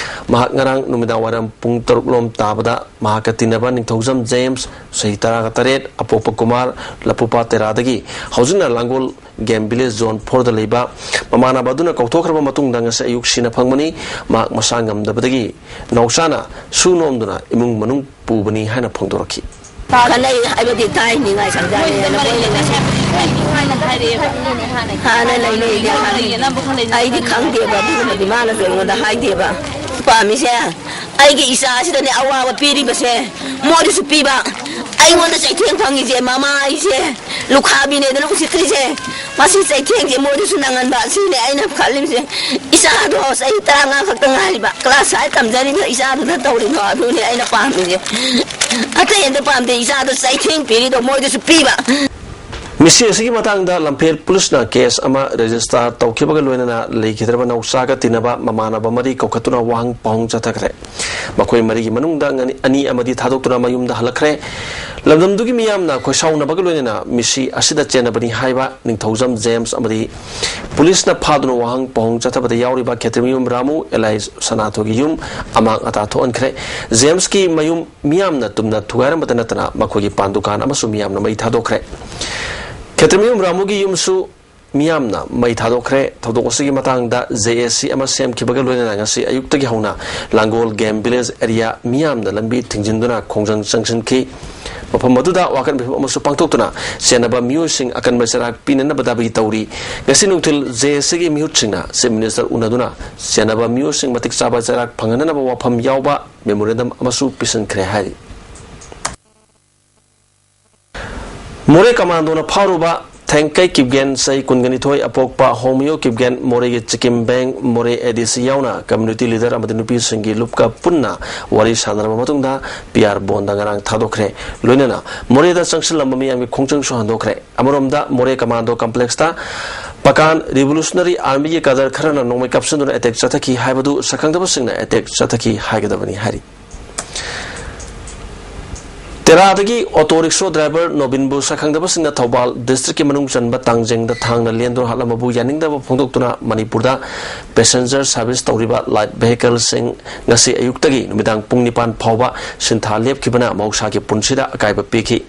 ꯃꯍꯥꯛ ꯉꯔꯥꯡ ꯅꯨꯃꯤꯗꯥꯡ ꯋꯥꯏꯔꯝ ꯄꯨꯡ ꯇꯔꯨꯛ ꯂꯣꯝ ꯇꯥꯕꯗ ꯃꯍꯥꯛꯀ ꯇꯤꯟꯅꯕ ꯅꯤꯡꯊꯧꯖꯝ ꯖꯦꯝꯁ, ꯆꯍꯤ ꯇꯔꯥꯒ ꯇꯔꯦꯠ, ꯑꯄꯣꯛꯄ ꯀꯨꯃꯥꯔ, ꯂꯐꯨꯄꯥꯠ ꯇꯦꯔꯥꯗꯒꯤ, ꯍꯧꯖꯤꯛꯅ ꯂꯥꯡꯒꯣꯜ Game Village Zone fourꯗ ꯂꯩꯕ ꯃꯃꯥꯟꯅꯕ ꯑꯗꯨꯅ ꯀꯧꯊꯣꯛꯈ꯭ꯔꯕ ꯃꯇꯨꯡꯗ ꯉꯁꯤ ꯑꯌꯨꯛ ꯁꯤꯅ ꯐꯪꯕꯅꯤ꯫ ꯃꯍꯥꯛ ꯃꯁꯥ ꯉꯝꯗꯕꯗꯒꯤ ꯅꯥꯎꯆꯥꯅ ꯁꯨ ꯅꯣꯝꯗꯨꯅ ꯏꯃꯨꯡ ꯃꯅꯨꯡ ꯄꯨꯕꯅꯤ ꯍꯥꯏꯅ ꯐꯣꯡꯗꯣꯔꯛꯈꯤ꯫ ꯈꯠꯅꯩ ꯍꯥꯏꯕꯗꯤ ꯇꯥꯏ, ꯅꯤꯡꯉꯥꯏ ꯁꯪꯖꯥꯅꯤꯅ ꯃꯣꯏꯅ ꯉꯁꯤ ꯍꯥꯟꯅ ꯂꯩꯅꯩꯗꯤ ꯍꯥꯏ꯫ ꯑꯩꯗꯤ ꯈꯪꯗꯦꯕ, ꯑꯗꯨꯒꯨꯝꯕꯗꯤ ꯃꯥꯅꯁꯨ ꯑꯩꯉꯣꯟꯗ ꯍꯥꯏꯗꯦꯕ꯫ ꯄꯥꯝꯃꯤꯁꯦ ꯑꯩꯒꯤ ꯏꯆꯥꯁꯤꯗꯅꯦ ꯑꯋꯥꯕ ꯄꯤꯔꯤꯕꯁꯦ ꯃꯣꯏꯗꯁꯨ ꯄꯤꯕ, ꯑꯩꯉꯣꯟꯗ ꯆꯩꯊꯦꯡ ꯐꯪꯉꯤꯁꯦ ꯃꯃꯥ ꯑꯩꯁꯦ ꯂꯨꯈꯥꯕꯤꯅꯦꯗꯅ ꯎꯁꯤꯠꯇ꯭ꯔꯤꯁꯦ꯫ ꯃꯁꯤ ꯆꯩꯊꯦꯡꯁꯦ ꯃꯣꯏꯗꯁꯨ ꯅꯪꯍꯟꯕ, ꯁꯤꯅꯦ ꯑꯩꯅ ꯈꯜꯂꯤꯕꯁꯦ꯫ ꯏꯆꯥꯗꯣ ꯆꯍꯤ ꯇꯔꯥꯃꯉꯥ ꯈꯛꯇ ꯉꯥꯏꯔꯤꯕ, class eight ꯇꯝꯖꯔꯤꯕ ꯏꯆꯥꯗꯨꯗ ꯇꯧꯔꯤꯗꯣ, ꯑꯗꯨꯅꯦ ꯑꯩꯅ ꯄꯥꯝꯃꯤꯁꯦ꯫ ꯑꯇꯩ ꯑꯝꯇ ꯄꯥꯝꯗꯦ, ꯏꯆꯥꯗꯣ ꯆꯩꯊꯦꯡ ꯄꯤꯔꯤꯗꯣ ꯃꯣꯏꯗꯁꯨ ꯄꯤꯕ꯫ ꯃꯤꯁꯤ ꯑꯁꯤꯒꯤ ꯃꯇꯥꯡꯗ ꯂꯝꯐꯦꯜ ꯄꯨꯂꯤꯁꯅ case ꯑꯃ register ꯇꯧꯈꯤꯕꯒ ꯂꯣꯏꯅꯅ ꯂꯩꯈꯤꯗ꯭ꯔꯕ ꯅꯥꯎꯆꯥꯒ ꯇꯤꯟꯅꯕ ꯃꯃꯥꯟꯅꯕ ꯃꯔꯤ ꯀꯧꯈꯠꯇꯨꯅ ꯋꯥꯍꯪ ꯄꯥꯎꯍꯪ ꯆꯠꯊꯈ꯭ꯔꯦ꯫ ꯃꯈꯣꯏ ꯃꯔꯤꯒꯤ ꯃꯅꯨꯡꯗ ꯉꯅꯤ-, ꯑꯅꯤ ꯑꯃꯗꯤ ꯊꯥꯗꯣꯛꯇꯨꯅ ꯃꯌꯨꯝꯗ ꯍꯜꯂꯛꯈ꯭ꯔꯦ꯫ ꯂꯝꯗꯝꯗꯨꯒꯤ ꯃꯤꯌꯥꯝꯅ ꯈꯣꯏꯁꯥꯎꯅꯕꯒ ꯂꯣꯏꯅꯅ ꯃꯤꯁꯤ ꯑꯁꯤꯗ ꯆꯦꯟꯅꯕꯅꯤ ꯍꯥꯏꯕ ꯅꯤꯡꯊꯧꯖꯝ ꯖꯦꯝꯁ ꯑꯃꯗꯤ ꯄꯨꯂꯤꯁꯅ ꯐꯥꯗꯨꯅ ꯋꯥꯍꯪ ꯄꯥꯎꯍꯪ ꯆꯠꯊꯕꯗ ꯌꯥꯎꯔꯤꯕ ꯈꯦꯇ꯭ꯔꯤꯃꯌꯨꯝ ꯔꯥꯃꯨ ꯑꯦꯂꯥꯏꯁ ꯁꯅꯥꯊꯣꯏꯒꯤ ꯌꯨꯝ ꯑꯃꯥꯡ ꯑꯇꯥ ꯊꯣꯛꯍꯟꯈ꯭ꯔꯦ꯫ ꯖꯦꯝꯁꯀꯤ ꯃꯌꯨꯝ ꯃꯤꯌꯥꯝꯅ ꯇꯨꯝꯅ ꯊꯨꯒꯥꯏꯔꯝꯕꯇ ꯅꯠꯇꯅ ꯃꯈꯣꯏꯒꯤ ꯄꯥꯟ ꯗꯨꯀꯥꯟ ꯑꯃꯁꯨ ꯃꯤꯌꯥꯝꯅ ꯃꯩ ꯊꯥꯗꯣꯛꯈ꯭ꯔꯦ꯫ ꯈꯦꯇ꯭ꯔꯤꯃꯌꯨꯝ ꯔꯥꯃꯨꯒꯤ ꯌꯨꯝꯁꯨ ꯃꯤꯌꯥꯝꯅ ꯃꯩ ꯊꯥꯗꯣꯛꯈ꯭ꯔꯦ꯫ ꯊꯧꯗꯣꯛ ꯑꯁꯤꯒꯤ ꯃꯇꯥꯡꯗ ꯖꯦ ꯑꯦ ꯁꯤ ꯑꯃ ꯁꯦꯝꯈꯤꯕꯒ ꯂꯣꯏꯅꯅ ꯉꯁꯤ ꯑꯌꯨꯛꯇꯒꯤ ꯍꯧꯅ ꯂꯥꯡꯒꯣꯜ ꯒꯦꯝ ꯚꯤꯂꯦꯖ ꯑꯦꯔꯤꯌꯥ ꯃꯤꯌꯥꯝꯅ ꯂꯝꯕꯤ ꯊꯤꯡꯖꯤꯟꯗꯨꯅ ꯈꯣꯡꯖꯪ ꯆꯪꯁꯤꯟꯈꯤ꯫ ꯃꯐꯝ ꯑꯗꯨꯗ ꯋꯥꯀꯠ ꯃꯤꯐꯝ ꯑꯃꯁꯨ ꯄꯥꯡꯊꯣꯛꯇꯨꯅ ꯆꯦꯟꯅꯕ ꯃꯤꯑꯣꯏꯁꯤꯡ ꯑꯀꯟꯕ ꯆꯩꯔꯥꯛ ꯄꯤꯅꯅꯕ ꯗꯥꯕꯤ ꯇꯧꯔꯤ꯫ ꯉꯁꯤ ꯅꯨꯡꯊꯤꯜ ꯖꯦ ꯑꯦ ꯁꯤꯒꯤ ꯃꯤꯍꯨꯠꯁꯤꯡꯅ ꯆꯤꯐ ꯃꯤꯅꯤꯁꯇꯔ ꯎꯅꯗꯨꯅ ꯆꯦꯟꯅꯕ ꯃꯤꯑꯣꯏꯁꯤꯡ ꯃꯇꯤꯛ ꯆꯥꯕ ꯆꯩꯔꯥꯛ ꯐꯪꯍꯟꯅꯅꯕ ꯋꯥꯐꯝ ꯌꯥꯎꯕ ꯃꯦꯃꯣꯔꯦꯟꯗꯝ ꯑꯃꯁꯨ ꯄꯤꯁꯤꯟꯈ꯭ꯔꯦ ꯍꯥꯏꯔꯤ꯫ ꯃꯣꯔꯦ ꯀꯃꯥꯟꯗꯣꯅ ꯐꯥꯔꯨꯕ ꯊꯦꯡꯀꯩ ꯀꯤꯞꯒꯦꯟ, ꯆꯍꯤ ꯀꯨꯟꯒ ꯅꯤꯊꯣꯏ ꯑꯄꯣꯛꯄ ꯍꯣꯃꯤꯌꯣ ꯀꯤꯞꯒꯦꯟ, ꯃꯣꯔꯦꯒꯤ ꯆꯤꯀꯤꯝ ꯕꯦꯡ, ꯃꯣꯔꯦ ꯑꯦ ꯗꯤ ꯁꯤ ꯌꯥꯎꯅ ꯀꯝꯃ꯭ꯌꯨꯅꯤꯇꯤ ꯂꯤꯗꯔ ꯑꯃꯗꯤ ꯅꯨꯄꯤꯁꯤꯡꯒꯤ ꯂꯨꯞꯀ ꯄꯨꯟꯅ ꯋꯥꯔꯤ ꯁꯥꯟꯅꯔꯕ ꯃꯇꯨꯡꯗ ꯄꯤ ꯑꯥꯔ ꯕꯣꯟꯗ ꯉꯔꯥꯡ ꯊꯥꯗꯣꯛꯈ꯭ꯔꯦ꯫ ꯂꯣꯏꯅꯅ ꯃꯣꯔꯦꯗ ꯆꯪꯁꯤꯜꯂꯝꯕ ꯃꯤꯌꯥꯝꯒꯤ ꯈꯣꯡꯖꯪꯁꯨ ꯍꯟꯗꯣꯛꯈ꯭ꯔꯦ꯫ ꯑꯃꯔꯣꯝꯗ ꯃꯣꯔꯦ ꯀꯃꯥꯟꯗꯣ ꯀꯝꯄ꯭ꯂꯦꯛꯁꯇ ꯄꯀꯥꯟ ꯔꯤꯚꯣꯂꯨꯁꯅꯔꯤ ꯑꯥꯔꯃꯤꯒꯤ ꯀꯥꯗꯔ ꯈꯔꯅ ꯅꯣꯡꯃꯩ ꯀꯥꯞꯁꯤꯟꯗꯨꯅ ꯑꯦꯇꯦꯛ ꯆꯠꯊꯈꯤ ꯍꯥꯏꯕꯗꯨ ꯁꯛꯈꯪꯗꯕꯁꯤꯡꯅ ꯑꯦꯇꯦꯛ ꯆꯠꯊꯈꯤ ꯍꯥꯏꯒꯗꯕꯅꯤ ꯍꯥꯏꯔꯤ꯫ ꯇꯦꯔꯥꯗꯒꯤ ꯑꯣꯇꯣ ꯔꯤꯛꯁꯣ ꯗ꯭ꯔꯥꯏꯚꯔ ꯅꯣꯕꯤꯟꯕꯨ ꯁꯛꯈꯪꯗꯕꯁꯤꯡꯅ ꯊꯧꯕꯥꯜ ꯗꯤꯁꯇ꯭ꯔꯤꯛꯀꯤ ꯃꯅꯨꯡ ꯆꯟꯕ ꯇꯥꯡꯖꯦꯡꯗ ꯊꯥꯡꯅ ꯂꯦꯟꯗꯨꯅ ꯍꯥꯠꯂꯝꯕꯕꯨ ꯌꯥꯅꯤꯡꯗꯕ ꯐꯣꯡꯗꯣꯛꯇꯨꯅ ꯃꯅꯤꯄꯨꯔꯗ ꯄꯦꯁꯦꯟꯖꯔ ꯁꯥꯔꯚꯤꯁ ꯇꯧꯔꯤꯕ ꯂꯥꯏꯠ ꯚꯦꯍꯤꯀꯜꯁꯤꯡ ꯉꯁꯤ ꯑꯌꯨꯛꯇꯒꯤ ꯅꯨꯃꯤꯗꯥꯡ ꯄꯨꯡ ꯅꯤꯄꯥꯟ ꯐꯥꯎꯕ ꯁꯤꯟꯊꯥ ꯂꯦꯞꯈꯤꯕꯅ ꯃꯍꯧꯁꯥꯒꯤ ꯄꯨꯟꯁꯤꯗ ꯑꯀꯥꯏꯕ ꯄꯤꯈꯤ꯫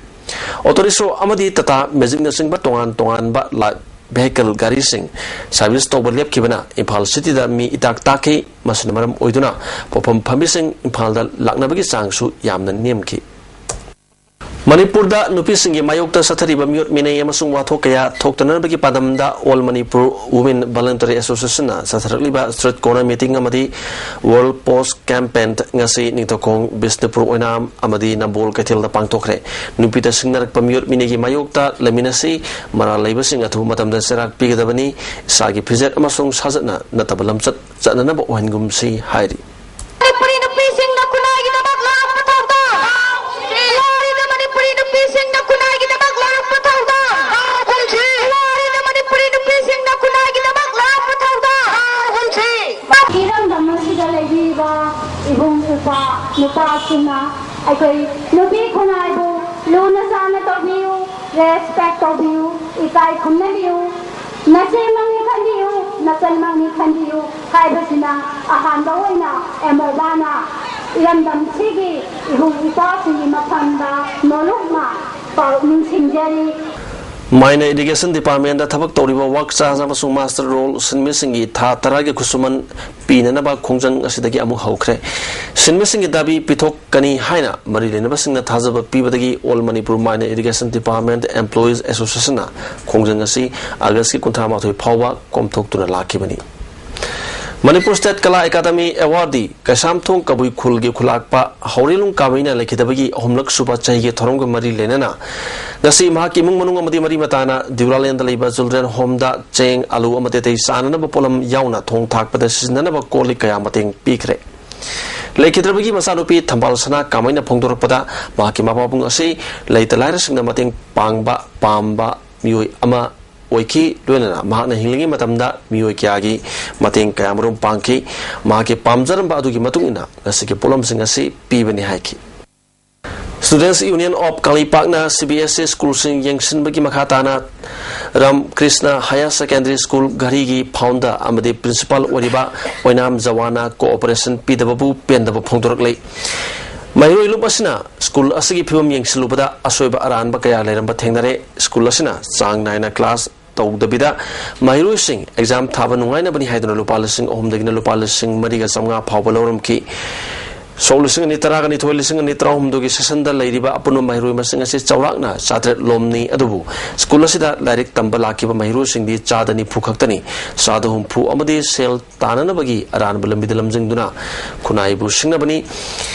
ꯑꯣꯇꯣ ꯔꯤꯛꯁꯣ ꯑꯃꯗꯤ ꯇꯥꯇꯥ ꯃꯦꯖꯤꯛꯅꯆꯤꯡꯕ ꯇꯣꯉꯥꯟ ꯇꯣꯉꯥꯟꯕ ꯂꯥꯏꯠ ꯚꯦꯍꯤꯀꯜ ꯒꯥꯔꯤꯁꯤꯡ ꯁꯥꯔꯚꯤꯁ ꯇꯧꯕ ꯂꯦꯞꯈꯤꯕꯅ ꯏꯝꯐꯥꯜ ꯁꯤꯇꯤꯗ ꯃꯤ ꯏꯇꯥꯛ ꯇꯥꯛꯈꯤ꯫ ꯃꯁꯤꯅ ꯃꯔꯝ ꯑꯣꯏꯗꯨꯅ ꯄꯣꯠꯐꯝ ꯐꯝꯕꯤꯁꯤꯡ ꯏꯝꯐꯥꯜꯗ ꯂꯥꯛꯅꯕꯒꯤ ꯆꯥꯡꯁꯨ ꯌꯥꯝꯅ ꯅꯦꯝꯈꯤ꯫ ꯃꯅꯤꯄꯨꯔꯗ ꯅꯨꯄꯤꯁꯤꯡꯒꯤ ꯃꯥꯌꯣꯛꯇ ꯆꯠꯊꯔꯤꯕ ꯃꯤꯑꯣꯠ ꯃꯤꯅꯩ ꯑꯃꯁꯨꯡ ꯋꯥꯊꯣꯛ ꯀꯌꯥ ꯊꯣꯛꯇꯅꯕꯒꯤ ꯄꯥꯟꯗꯝꯗ All Manipur Women Voluntary Association ꯅ ꯆꯠꯊꯔꯛꯂꯤꯕ Street Corner Meeting ꯑꯃꯗꯤ World Post Campaign ꯉꯁꯤ ꯅꯤꯡꯊꯧꯈꯣꯡ, ꯕꯤꯁꯅꯨꯄꯨꯔ ꯑꯣꯏꯅꯥꯝ ꯑꯃꯗꯤ ꯅꯝꯕꯣꯜ ꯀꯩꯊꯦꯜꯗ ꯄꯥꯡꯊꯣꯛꯈ꯭ꯔꯦ꯫ ꯅꯨꯄꯤꯗ ꯁꯤꯡꯅꯔꯛꯄ ꯃꯤꯑꯣꯠ ꯃꯤꯅꯩꯒꯤ ꯃꯥꯌꯣꯛꯇ ꯂꯩꯃꯤꯟꯅꯁꯤ, ꯃꯔꯥꯜ ꯂꯩꯕꯁꯤꯡ ꯑꯊꯨꯕ ꯃꯇꯝꯗ ꯆꯩꯔꯥꯛ ꯄꯤꯒꯗꯕꯅꯤ, ꯏꯁꯥꯒꯤ ꯐꯤꯖꯦꯠ ꯑꯃꯁꯨꯡ ꯁꯥꯖꯠꯅ ꯅꯠꯇꯕ ꯂꯝꯆꯠ ꯆꯠꯅꯅꯕ ꯑꯣꯏꯍꯟꯒꯨꯝꯁꯤ ꯍꯥꯏꯔꯤ꯫ ꯃꯅꯤꯄꯨꯔꯤ ꯅꯨꯄꯤꯁꯤꯡꯅ ꯈꯨꯟꯅꯥꯏꯒꯤꯗꯃꯛ ꯂꯥꯎꯔꯛꯄ ꯊꯧꯗꯥꯡ꯫ ꯋꯥꯔꯤꯕ ꯃꯅꯤꯄꯨꯔꯤ ꯅꯨꯄꯤꯁꯤꯡꯅ ꯈꯨꯟꯅꯥꯏꯒꯤꯗꯃꯛ ꯂꯥꯎꯔꯛꯄ ꯊꯧꯗꯥꯡ꯫ ꯋꯥꯔꯤꯕ ꯃꯅꯤꯄꯨꯔꯤ ꯅꯨꯄꯤꯁꯤꯡꯅ ꯈꯨꯟꯅꯥꯏꯒꯤꯗꯃꯛ ꯂꯥꯎꯔꯛꯄ ꯊꯧꯗꯥꯡ꯫ ꯏꯔꯝꯗꯝ ꯑꯁꯤꯗ ꯂꯩꯕꯤꯕ ꯏꯕꯨꯡ ꯏꯄ꯭ꯋꯥ ꯅꯨꯄꯥꯁꯤꯡꯅ ꯑꯩꯈꯣꯏ ꯅꯨꯄꯤ ꯈꯨꯟꯅꯥꯏꯕꯨ Respect ꯇꯧꯕꯤꯌꯨ, ꯏꯀꯥꯏ ꯈꯨꯝꯅꯕꯤꯌꯨ, ꯅꯆꯦꯃꯛꯅꯤ ꯈꯟꯕꯤꯌꯨ, ꯅꯆꯟꯃꯛꯅꯤ ꯈꯟꯕꯤꯌꯨ ꯍꯥꯏꯕꯁꯤꯅ ꯑꯍꯥꯟꯕ ꯑꯣꯏꯅ ꯑꯦꯝ ꯑꯣ ꯕꯥꯅ ꯏꯔꯝꯗꯝꯁꯤꯒꯤ ꯏꯍꯨꯝ ꯏꯄꯥꯁꯤꯡꯒꯤ ꯃꯐꯝꯗ ꯅꯣꯂꯨꯛꯅ ꯄꯥꯎ ꯅꯤꯡꯁꯤꯡꯖꯔꯤ꯫ Minor Irrigation Department ꯊꯕꯛ ꯇꯧꯔꯤꯕ work charge ꯑꯃꯁꯨꯡ muster roll ꯁꯤꯟꯃꯤꯁꯤꯡꯒꯤ ꯊꯥ ꯇꯔꯥꯒꯤ ꯈꯨꯠꯁꯨꯃꯟ ꯄꯤꯅꯅꯕ ꯈꯣꯡꯖꯪ ꯑꯁꯤꯗꯒꯤ ꯑꯃꯨꯛ ꯍꯧꯈ꯭ꯔꯦ꯫ ꯁꯤꯟꯃꯤꯁꯤꯡꯒꯤ ꯗꯥꯕꯤ ꯄꯤꯊꯣꯛꯀꯅꯤ ꯍꯥꯏꯅ ꯃꯔꯤ ꯂꯩꯅꯕꯁꯤꯡꯅ ꯊꯥꯖꯕ ꯄꯤꯕꯗꯒꯤ All Manipur Minor Irrigation Department Employees Associationꯅ ꯈꯣꯡꯖꯪ ꯑꯁꯤ ꯑꯥꯒꯁꯀꯤ ꯀꯨꯟꯊ꯭ꯔꯥ ꯃꯥꯊꯣꯏ ꯐꯥꯎꯕ ꯀꯣꯝꯊꯣꯛꯇꯨꯅ ꯂꯥꯛꯈꯤꯕꯅꯤ꯫ ꯃꯅꯤꯄꯨꯔ ꯁ꯭ꯇꯦꯠ ꯀꯂꯥ ꯑꯦꯀꯥꯗꯃꯤ ꯑꯦꯋꯥꯔꯗꯤ ꯀꯩꯁꯥꯝꯊꯣꯡ ꯀꯕꯨꯏ ꯈꯨꯜꯒꯤ ꯈꯨꯂꯥꯛꯄ ꯍꯧꯔꯦꯂꯨꯡ ꯀꯥꯃꯩꯅ ꯂꯩꯈꯤꯗꯕꯒꯤ ꯑꯍꯨꯝꯂꯛ ꯁꯨꯕ ꯆꯍꯤꯒꯤ ꯊꯧꯔꯝꯒ ꯃꯔꯤ ꯂꯩꯅꯅ ꯉꯁꯤ ꯃꯍꯥꯛꯀꯤ ꯏꯃꯨꯡ ꯃꯅꯨꯡ ꯑꯃꯗꯤ ꯃꯔꯤ ꯃꯇꯥꯅ ꯗꯤꯎꯔꯥꯂꯦꯟꯗ ꯂꯩꯕ ꯆꯤꯜꯗ꯭ꯔꯦꯟ ꯍꯣꯝꯗ ꯆꯦꯡ, ꯑꯂꯨ ꯑꯃꯗꯤ ꯑꯇꯩ ꯆꯥꯅꯅꯕ ꯄꯣꯠꯂꯝ ꯌꯥꯎꯅ ꯊꯣꯡ ꯊꯥꯛꯄꯗ ꯁꯤꯖꯤꯟꯅꯅꯕ ꯀꯣꯜ ꯂꯤꯛ ꯀꯌꯥ ꯃꯇꯦꯡ ꯄꯤꯈ꯭ꯔꯦ꯫ ꯂꯩꯈꯤꯗ꯭ꯔꯕꯒꯤ ꯃꯆꯥꯅꯨꯄꯤ ꯊꯝꯕꯥꯜ ꯁꯅꯥ ꯀꯥꯃꯩꯅ ꯐꯣꯡꯗꯣꯔꯛꯄꯗ ꯃꯍꯥꯛꯀꯤ ꯃꯄꯥꯕꯨꯡ ꯑꯁꯤ ꯂꯩꯇ ꯂꯥꯏꯔꯁꯤꯡꯗ ꯃꯇꯦꯡ ꯄꯥꯡꯕ ꯄꯥꯝꯕ ꯃꯤꯑꯣꯏ ꯑꯃ ꯑꯣꯏꯈꯤ꯫ ꯂꯣꯏꯅꯅ ꯃꯍꯥꯛꯅ ꯍꯤꯡꯂꯤꯉꯩ ꯃꯇꯝꯗ ꯃꯤꯑꯣꯏ ꯀꯌꯥꯒꯤ ꯃꯇꯦꯡ ꯀꯌꯥꯃꯔꯨꯝ ꯄꯥꯡꯈꯤ꯫ ꯃꯍꯥꯛꯀꯤ ꯄꯥꯝꯖꯔꯝꯕ ꯑꯗꯨꯒꯤ ꯃꯇꯨꯡ ꯏꯟꯅ ꯉꯁꯤꯒꯤ ꯄꯣꯠꯂꯝꯁꯤꯡ ꯑꯁꯤ ꯄꯤꯕꯅꯤ ꯍꯥꯏꯈꯤ꯫ Students Union of ꯀꯪꯂꯩꯄꯥꯛꯅ C B S E schoolꯁꯤꯡ ꯌꯦꯡꯁꯤꯟꯕꯒꯤ ꯃꯈꯥ ꯇꯥꯅ Ram Krishna Higher Secondary School ꯘꯔꯤꯒꯤ founder ꯑꯃꯗꯤ principal ꯑꯣꯏꯔꯤꯕ ꯑꯣꯏꯅꯥꯝ ꯖꯋꯥꯅ cooperation ꯄꯤꯗꯕꯕꯨ ꯄꯦꯟꯗꯕ ꯐꯣꯡꯗꯣꯔꯛꯂꯤ꯫ ꯃꯍꯩꯔꯣꯏ ꯂꯨꯞ ꯑꯁꯤꯅ school ꯑꯁꯤꯒꯤ ꯐꯤꯕꯝ ꯌꯦꯡꯁꯤꯜꯂꯨꯕꯗ ꯑꯁꯣꯏꯕ ꯑꯔꯥꯟꯕ ꯀꯌꯥ ꯂꯩꯔꯝꯕ ꯊꯦꯡꯅꯔꯦ꯫ School ꯑꯁꯤꯅ ꯆꯥꯡ ꯅꯥꯏꯅ class ꯇꯧꯗꯕꯤꯗ ꯃꯍꯩꯔꯣꯏꯁꯤꯡ exam ꯊꯥꯕ ꯅꯨꯡꯉꯥꯏꯅꯕꯅꯤ ꯍꯥꯏꯗꯨꯅ ꯂꯨꯄꯥ ꯂꯤꯁꯤꯡ ꯑꯍꯨꯝꯗꯒꯤꯅ ꯂꯨꯄꯥ ꯂꯤꯁꯤꯡ ꯃꯔꯤꯒ ꯆꯥꯝꯃꯉꯥ ꯐꯥꯎꯕ ꯂꯧꯔꯝꯈꯤ꯫ ꯁꯣꯛ ꯂꯤꯁꯤꯡ ꯑꯅꯤ ꯇꯔꯥꯒ ꯅꯤꯊꯣꯏ, ꯂꯤꯁꯤꯡ ꯑꯅꯤ ꯇꯔꯥꯍꯨꯝꯗꯣꯏꯒꯤ sessionꯗ ꯂꯩꯔꯤꯕ ꯑꯄꯨꯟꯕ ꯃꯍꯩꯔꯣꯏ ꯃꯁꯤꯡ ꯑꯁꯤ ꯆꯥꯎꯔꯥꯛꯅ ꯆꯥꯇ꯭ꯔꯦꯠ ꯂꯣꯝꯅꯤ꯫ ꯑꯗꯨꯕꯨ school ꯑꯁꯤꯗ ꯂꯥꯏꯔꯤꯛ ꯇꯝꯕ ꯂꯥꯛꯈꯤꯕ ꯃꯍꯩꯔꯣꯏꯁꯤꯡꯗꯤ ꯆꯥꯗ ꯅꯤꯐꯨ ꯈꯛꯇꯅꯤ꯫ ꯆꯥꯗ ꯍꯨꯝꯐꯨ ꯑꯃꯗꯤ ꯁꯦꯜ ꯇꯥꯅꯅꯕꯒꯤ ꯑꯔꯥꯟꯕ ꯂꯝꯕꯤꯗ ꯂꯝꯖꯤꯡꯗꯨꯅ ꯈꯨꯟꯅꯥꯏꯕꯨ ꯁꯤꯡꯅꯕꯅꯤ꯫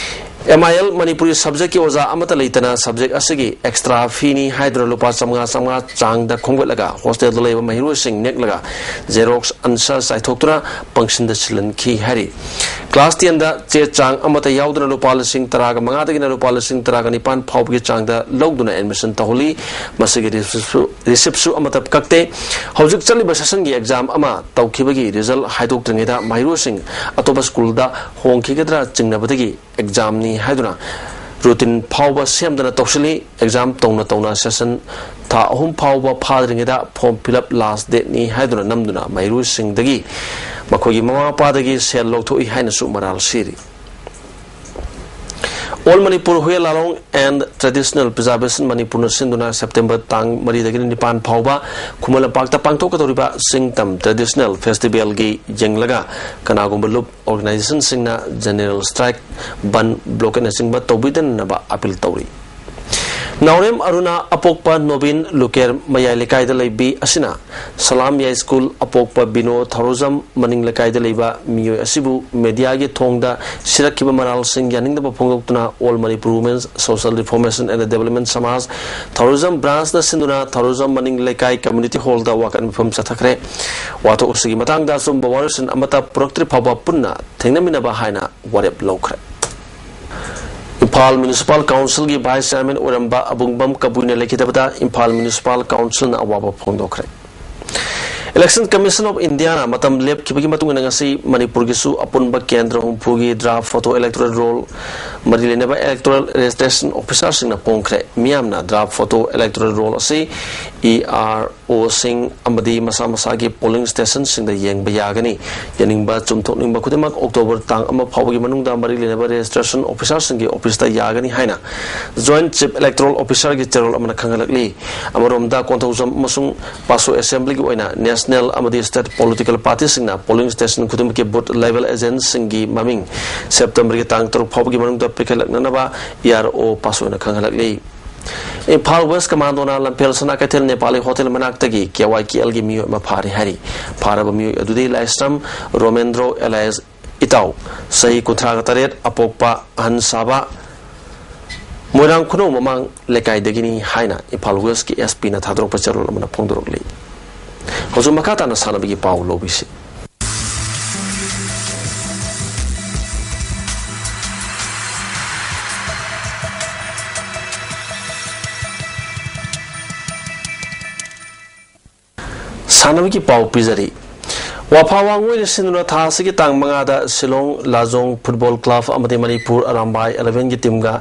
M I L ꯃꯅꯤꯄꯨꯔꯤ subjectꯀꯤ ꯑꯣꯖꯥ ꯑꯃꯠꯇ ꯂꯩꯇꯅ subject ꯑꯁꯤꯒꯤ extra feeꯅꯤ ꯍꯥꯏꯗꯨꯅ ꯂꯨꯄꯥ ꯆꯥꯝꯃꯉꯥ ꯆꯥꯝꯃꯉꯥ ꯆꯥꯡꯗ ꯈꯣꯝꯒꯠꯂꯒ hostelꯗ ꯂꯩꯕ ꯃꯍꯩꯔꯣꯏꯁꯤꯡ ꯅꯦꯛꯂꯒ xerox answer ꯆꯥꯏꯊꯣꯛꯇꯨꯅ ꯄꯪꯁꯤꯟꯗ ꯁꯤꯜꯍꯟꯈꯤ ꯍꯥꯏꯔꯤ꯫ Class tenꯗ ꯆꯦ ꯆꯥꯡ ꯑꯃꯠꯇ ꯌꯥꯎꯗꯅ ꯂꯨꯄꯥ ꯂꯤꯁꯤꯡ ꯇꯔꯥꯒ ꯃꯉꯥꯗꯒꯤꯅ ꯂꯨꯄꯥ ꯂꯤꯁꯤꯡ ꯇꯔꯥꯒ ꯅꯤꯄꯥꯟ ꯐꯥꯎꯕꯒꯤ ꯆꯥꯡꯗ ꯂꯧꯗꯨꯅ admission ꯇꯧꯍꯜꯂꯤ꯫ ꯃꯁꯤꯒꯤ receiptꯁꯨ, receiptꯁꯨ ꯑꯃꯠꯇ ꯀꯛꯇꯦ꯫ ꯍꯧꯖꯤꯛ ꯆꯠꯂꯤꯕ sessionꯒꯤ exam ꯑꯃ ꯇꯧꯈꯤꯕꯒꯤ result ꯍꯥꯏꯗꯣꯛꯇ꯭ꯔꯤꯉꯩꯗ ꯃꯍꯩꯔꯣꯏꯁꯤꯡ ꯑꯇꯣꯞꯄ schoolꯗ ꯍꯣꯡꯈꯤꯒꯗ꯭ꯔꯥ ꯆꯤꯡꯅꯕꯗꯒꯤ examꯅꯤ ꯍꯥꯏꯗꯨꯅ ꯔꯨꯇꯤꯟ ꯐꯥꯎꯕ ꯁꯦꯝꯗꯅ ꯇꯧꯁꯤꯜꯂꯤ꯫ ꯑꯦꯛꯖꯥꯝ ꯇꯧꯅ ꯇꯧꯅ ꯁꯦꯁꯟ ꯊꯥ ꯑꯍꯨꯝ ꯐꯥꯎꯕ ꯐꯥꯗ꯭ꯔꯤꯉꯩꯗ ꯐꯣꯔꯝ ꯐꯤꯜ ꯑꯞ ꯂꯥꯁ ꯗꯦꯠꯅꯤ ꯍꯥꯏꯗꯨꯅ ꯅꯝꯗꯨꯅ ꯃꯍꯩꯔꯣꯏꯁꯤꯡꯗꯒꯤ ꯃꯈꯣꯏꯒꯤ ꯃꯃꯥ ꯃꯄꯥꯗꯒꯤ ꯁꯦꯜ ꯂꯧꯊꯣꯛꯏ ꯍꯥꯏꯅꯁꯨ ꯃꯔꯥꯜ ꯁꯤꯔꯤ꯫ All Manipur Hue Lalong and Traditional Preservation Manipurꯅ ꯁꯤꯟꯗꯨꯅ ꯁꯦꯞꯇꯦꯝꯕꯔ ꯇꯥꯡ ꯃꯔꯤꯗꯒꯤꯅ ꯅꯤꯄꯥꯟ ꯐꯥꯎꯕ ꯈꯨꯃꯟ ꯂꯝꯄꯥꯛꯇ ꯄꯥꯡꯊꯣꯛꯀꯗꯧꯔꯤꯕ ꯁꯤꯡꯇꯝ ꯇ꯭ꯔꯦꯗꯤꯁꯅꯦꯜ ꯐꯦꯁꯇꯤꯚꯦꯜꯒꯤ ꯌꯦꯡꯂꯒ ꯀꯅꯥꯒꯨꯝꯕ ꯂꯨꯞ ꯑꯣꯔꯒꯅꯥꯏꯖꯦꯁꯟꯁꯤꯡꯅ ꯖꯦꯅꯔꯦꯜ ꯁ꯭ꯇ꯭ꯔꯥꯏꯛ, ꯕꯟ, ꯕ꯭ꯂꯣꯀꯦꯠꯅꯆꯤꯡꯕ ꯇꯧꯕꯤꯗꯅꯕ ꯑꯥꯄꯤꯜ ꯇꯧꯔꯤ꯫ ꯅꯥꯎꯔꯦꯝ ꯑꯔꯨꯅꯥ ꯑꯄꯣꯛꯄ ꯅꯣꯕꯤꯟ ꯂꯨꯀꯦꯔ ꯃꯌꯥꯏ ꯂꯩꯀꯥꯏꯗ ꯂꯩꯕꯤ ꯑꯁꯤꯅ ꯁꯂꯥꯝ ꯌꯥꯏ ꯁ꯭ꯀꯨꯜ ꯑꯄꯣꯛꯄ ꯕꯤꯅꯣ ꯊꯧꯔꯨꯖꯝ ꯃꯅꯤꯡ ꯂꯩꯀꯥꯏꯗ ꯂꯩꯕ ꯃꯤꯑꯣꯏ ꯑꯁꯤꯕꯨ ꯃꯦꯗꯤꯌꯥꯒꯤ ꯊꯣꯡꯗ ꯁꯤꯔꯛꯈꯤꯕ ꯃꯔꯥꯜꯁꯤꯡ ꯌꯥꯅꯤꯡꯗꯕ ꯐꯣꯡꯗꯣꯛꯇꯨꯅ All Manipur Women's Social Reformation and Development Samaj ꯊꯧꯔꯨꯖꯝ ꯕ꯭ꯔꯥꯟꯁꯅ ꯁꯤꯟꯗꯨꯅ ꯊꯧꯔꯨꯖꯝ ꯃꯅꯤꯡ ꯂꯩꯀꯥꯏ ꯀꯝꯃ꯭ꯌꯨꯅꯤꯇꯤ ꯍꯣꯜꯗ ꯋꯥꯀꯠ ꯃꯤꯐꯝ ꯆꯠꯊꯈ꯭ꯔꯦ꯫ ꯋꯥꯊꯣꯛ ꯑꯁꯤꯒꯤ ꯃꯇꯥꯡꯗ ꯑꯆꯨꯝꯕ ꯋꯥꯔꯣꯜꯁꯤꯡ ꯑꯃꯠꯇ ꯄꯨꯔꯛꯇ꯭ꯔꯤ ꯐꯥꯎꯕ ꯄꯨꯟꯅ ꯊꯦꯡꯅꯃꯤꯟꯅꯕ ꯍꯥꯏꯅ ꯋꯥꯔꯦꯞ ꯂꯧꯈ꯭ꯔꯦ꯫ ꯏꯝꯐꯥꯜ ꯃ꯭ꯌꯨꯅꯤꯁꯤꯄꯥꯜ ꯀꯥꯎꯟꯁꯤꯜꯒꯤ ꯚꯥꯏꯁ ꯆꯤꯌꯥꯔꯃꯦꯟ ꯑꯣꯏꯔꯝꯕ ꯑꯕꯨꯡꯕꯝ ꯀꯕꯨꯏꯅ ꯂꯩꯈꯤꯗꯕꯗ ꯏꯝꯐꯥꯜ ꯃ꯭ꯌꯨꯅꯤꯁꯤꯄꯥꯜ ꯀꯥꯎꯟꯁꯤꯜꯅ ꯑꯋꯥꯕ ꯐꯣꯡꯗꯣꯛꯈ꯭ꯔꯦ꯫ Election Commission of Indiaꯅ ꯃꯇꯝ ꯂꯦꯞꯈꯤꯕꯒꯤ ꯃꯇꯨꯡ ꯏꯟꯅ ꯉꯁꯤ ꯃꯅꯤꯄꯨꯔꯒꯤꯁꯨ ꯑꯄꯨꯟꯕ ꯀꯦꯟꯗ꯭ꯔ ꯍꯨꯝꯐꯨꯒꯤ draft photo electoral roll ꯃꯔꯤ ꯂꯩꯅꯕ electoral registration officerꯁꯤꯡꯅ ꯐꯣꯡꯈ꯭ꯔꯦ꯫ ꯃꯤꯌꯥꯝꯅ draft photo electoral roll ꯑꯁꯤ EROꯁꯤꯡ ꯑꯃꯗꯤ ꯃꯁꯥ ꯃꯁꯥꯒꯤ polling stationꯁꯤꯡꯗ ꯌꯦꯡꯕ ꯌꯥꯒꯅꯤ꯫ ꯌꯦꯡꯅꯤꯡꯕ ꯆꯨꯝꯊꯣꯛꯅꯤꯡꯕ ꯈꯨꯗꯤꯡꯃꯛ ꯑꯣꯛꯇꯣꯕꯔ ꯇꯥꯡ ꯑꯃ ꯐꯥꯎꯕꯒꯤ ꯃꯅꯨꯡꯗ ꯃꯔꯤ ꯂꯩꯅꯕ registration officerꯁꯤꯡꯒꯤ officeꯇ ꯌꯥꯒꯅꯤ ꯍꯥꯏꯅ Joint Chief Electoral Officerꯒꯤ ꯆꯦꯔꯣꯜ ꯑꯃꯅ ꯈꯪꯍꯜꯂꯛꯂꯤ꯫ ꯑꯃꯔꯣꯝꯗ, ꯀꯣꯟꯊꯧꯖꯝ ꯑꯃꯁꯨꯡ ꯄꯥꯁꯣ assemblyꯒꯤ ꯑꯣꯏꯅ national ꯑꯃꯗꯤ state political partyꯁꯤꯡꯅ polling station ꯈꯨꯗꯤꯡꯃꯛꯀꯤ booth level agentꯁꯤꯡꯒꯤ ꯃꯃꯤꯡ ꯁꯦꯞꯇꯦꯝꯕꯔꯒꯤ ꯇꯥꯡ ꯇꯔꯨꯛ ꯐꯥꯎꯕꯒꯤ ꯃꯅꯨꯡꯗ ꯄꯤꯈꯠꯂꯛꯅꯅꯕ ERO ꯄꯥꯁꯣꯅ ꯈꯪꯍꯜꯂꯛꯂꯤ꯫ ꯏꯝꯐꯥꯜ West Commandoꯅ ꯂꯝꯐꯦꯜ ꯁꯅꯥ ꯀꯩꯊꯦꯜ ꯅꯦꯄꯥꯂꯤ ꯍꯣꯇꯦꯜ ꯃꯅꯥꯛꯇꯒꯤ KYKLꯒꯤ ꯃꯤꯑꯣꯏ ꯑꯃ ꯐꯥꯔꯦ ꯍꯥꯏꯔꯤ꯫ ꯐꯥꯔꯕ ꯃꯤꯑꯣꯏ ꯑꯗꯨꯗꯤ ꯂꯥꯏꯁ꯭ꯔꯝ ꯔꯣꯃꯦꯟꯗ꯭ꯔꯣ alias ꯏꯇꯥꯎ, ꯆꯍꯤ ꯀꯨꯟꯊ꯭ꯔꯥꯒ ꯇꯔꯦꯠ, ꯑꯄꯣꯛꯄ ꯑꯍꯟ ꯁꯥꯕ ꯃꯣꯏꯔꯥꯡ ꯈꯨꯅꯧ ꯃꯃꯥꯡ ꯂꯩꯀꯥꯏꯗꯒꯤꯅꯤ ꯍꯥꯏꯅ ꯏꯝꯐꯥꯜ Westꯀꯤ SPꯅ ꯊꯥꯗꯣꯔꯛꯄ ꯆꯦꯔꯣꯜ ꯑꯃꯅ ꯐꯣꯡꯗꯣꯔꯛꯂꯤ꯫ ꯍꯧꯖꯤꯛ ꯃꯈꯥ ꯇꯥꯅ ꯁꯥꯟꯅꯕꯒꯤ ꯄꯥꯎ ꯂꯧꯕꯤꯁꯤ꯫ ꯁꯥꯟꯅꯕꯒꯤ ꯄꯥꯎ ꯄꯤꯖꯔꯤ꯫ ꯋꯥꯐꯥ ꯋꯥꯉꯣꯏꯅ ꯁꯤꯟꯗꯨꯅ ꯊꯥ ꯑꯁꯤꯒꯤ ꯇꯥꯡ ꯃꯉꯥꯗ ꯁꯤꯂꯣꯡ ꯂꯥꯖꯣꯡ ꯐꯨꯠꯕꯣꯜ ꯀ꯭ꯂꯕ ꯑꯃꯗꯤ ꯃꯅꯤꯄꯨꯔ ꯑꯔꯥꯝꯕꯥꯏ ꯑꯦꯂꯚꯦꯟꯒꯤ ꯇꯤꯝꯒ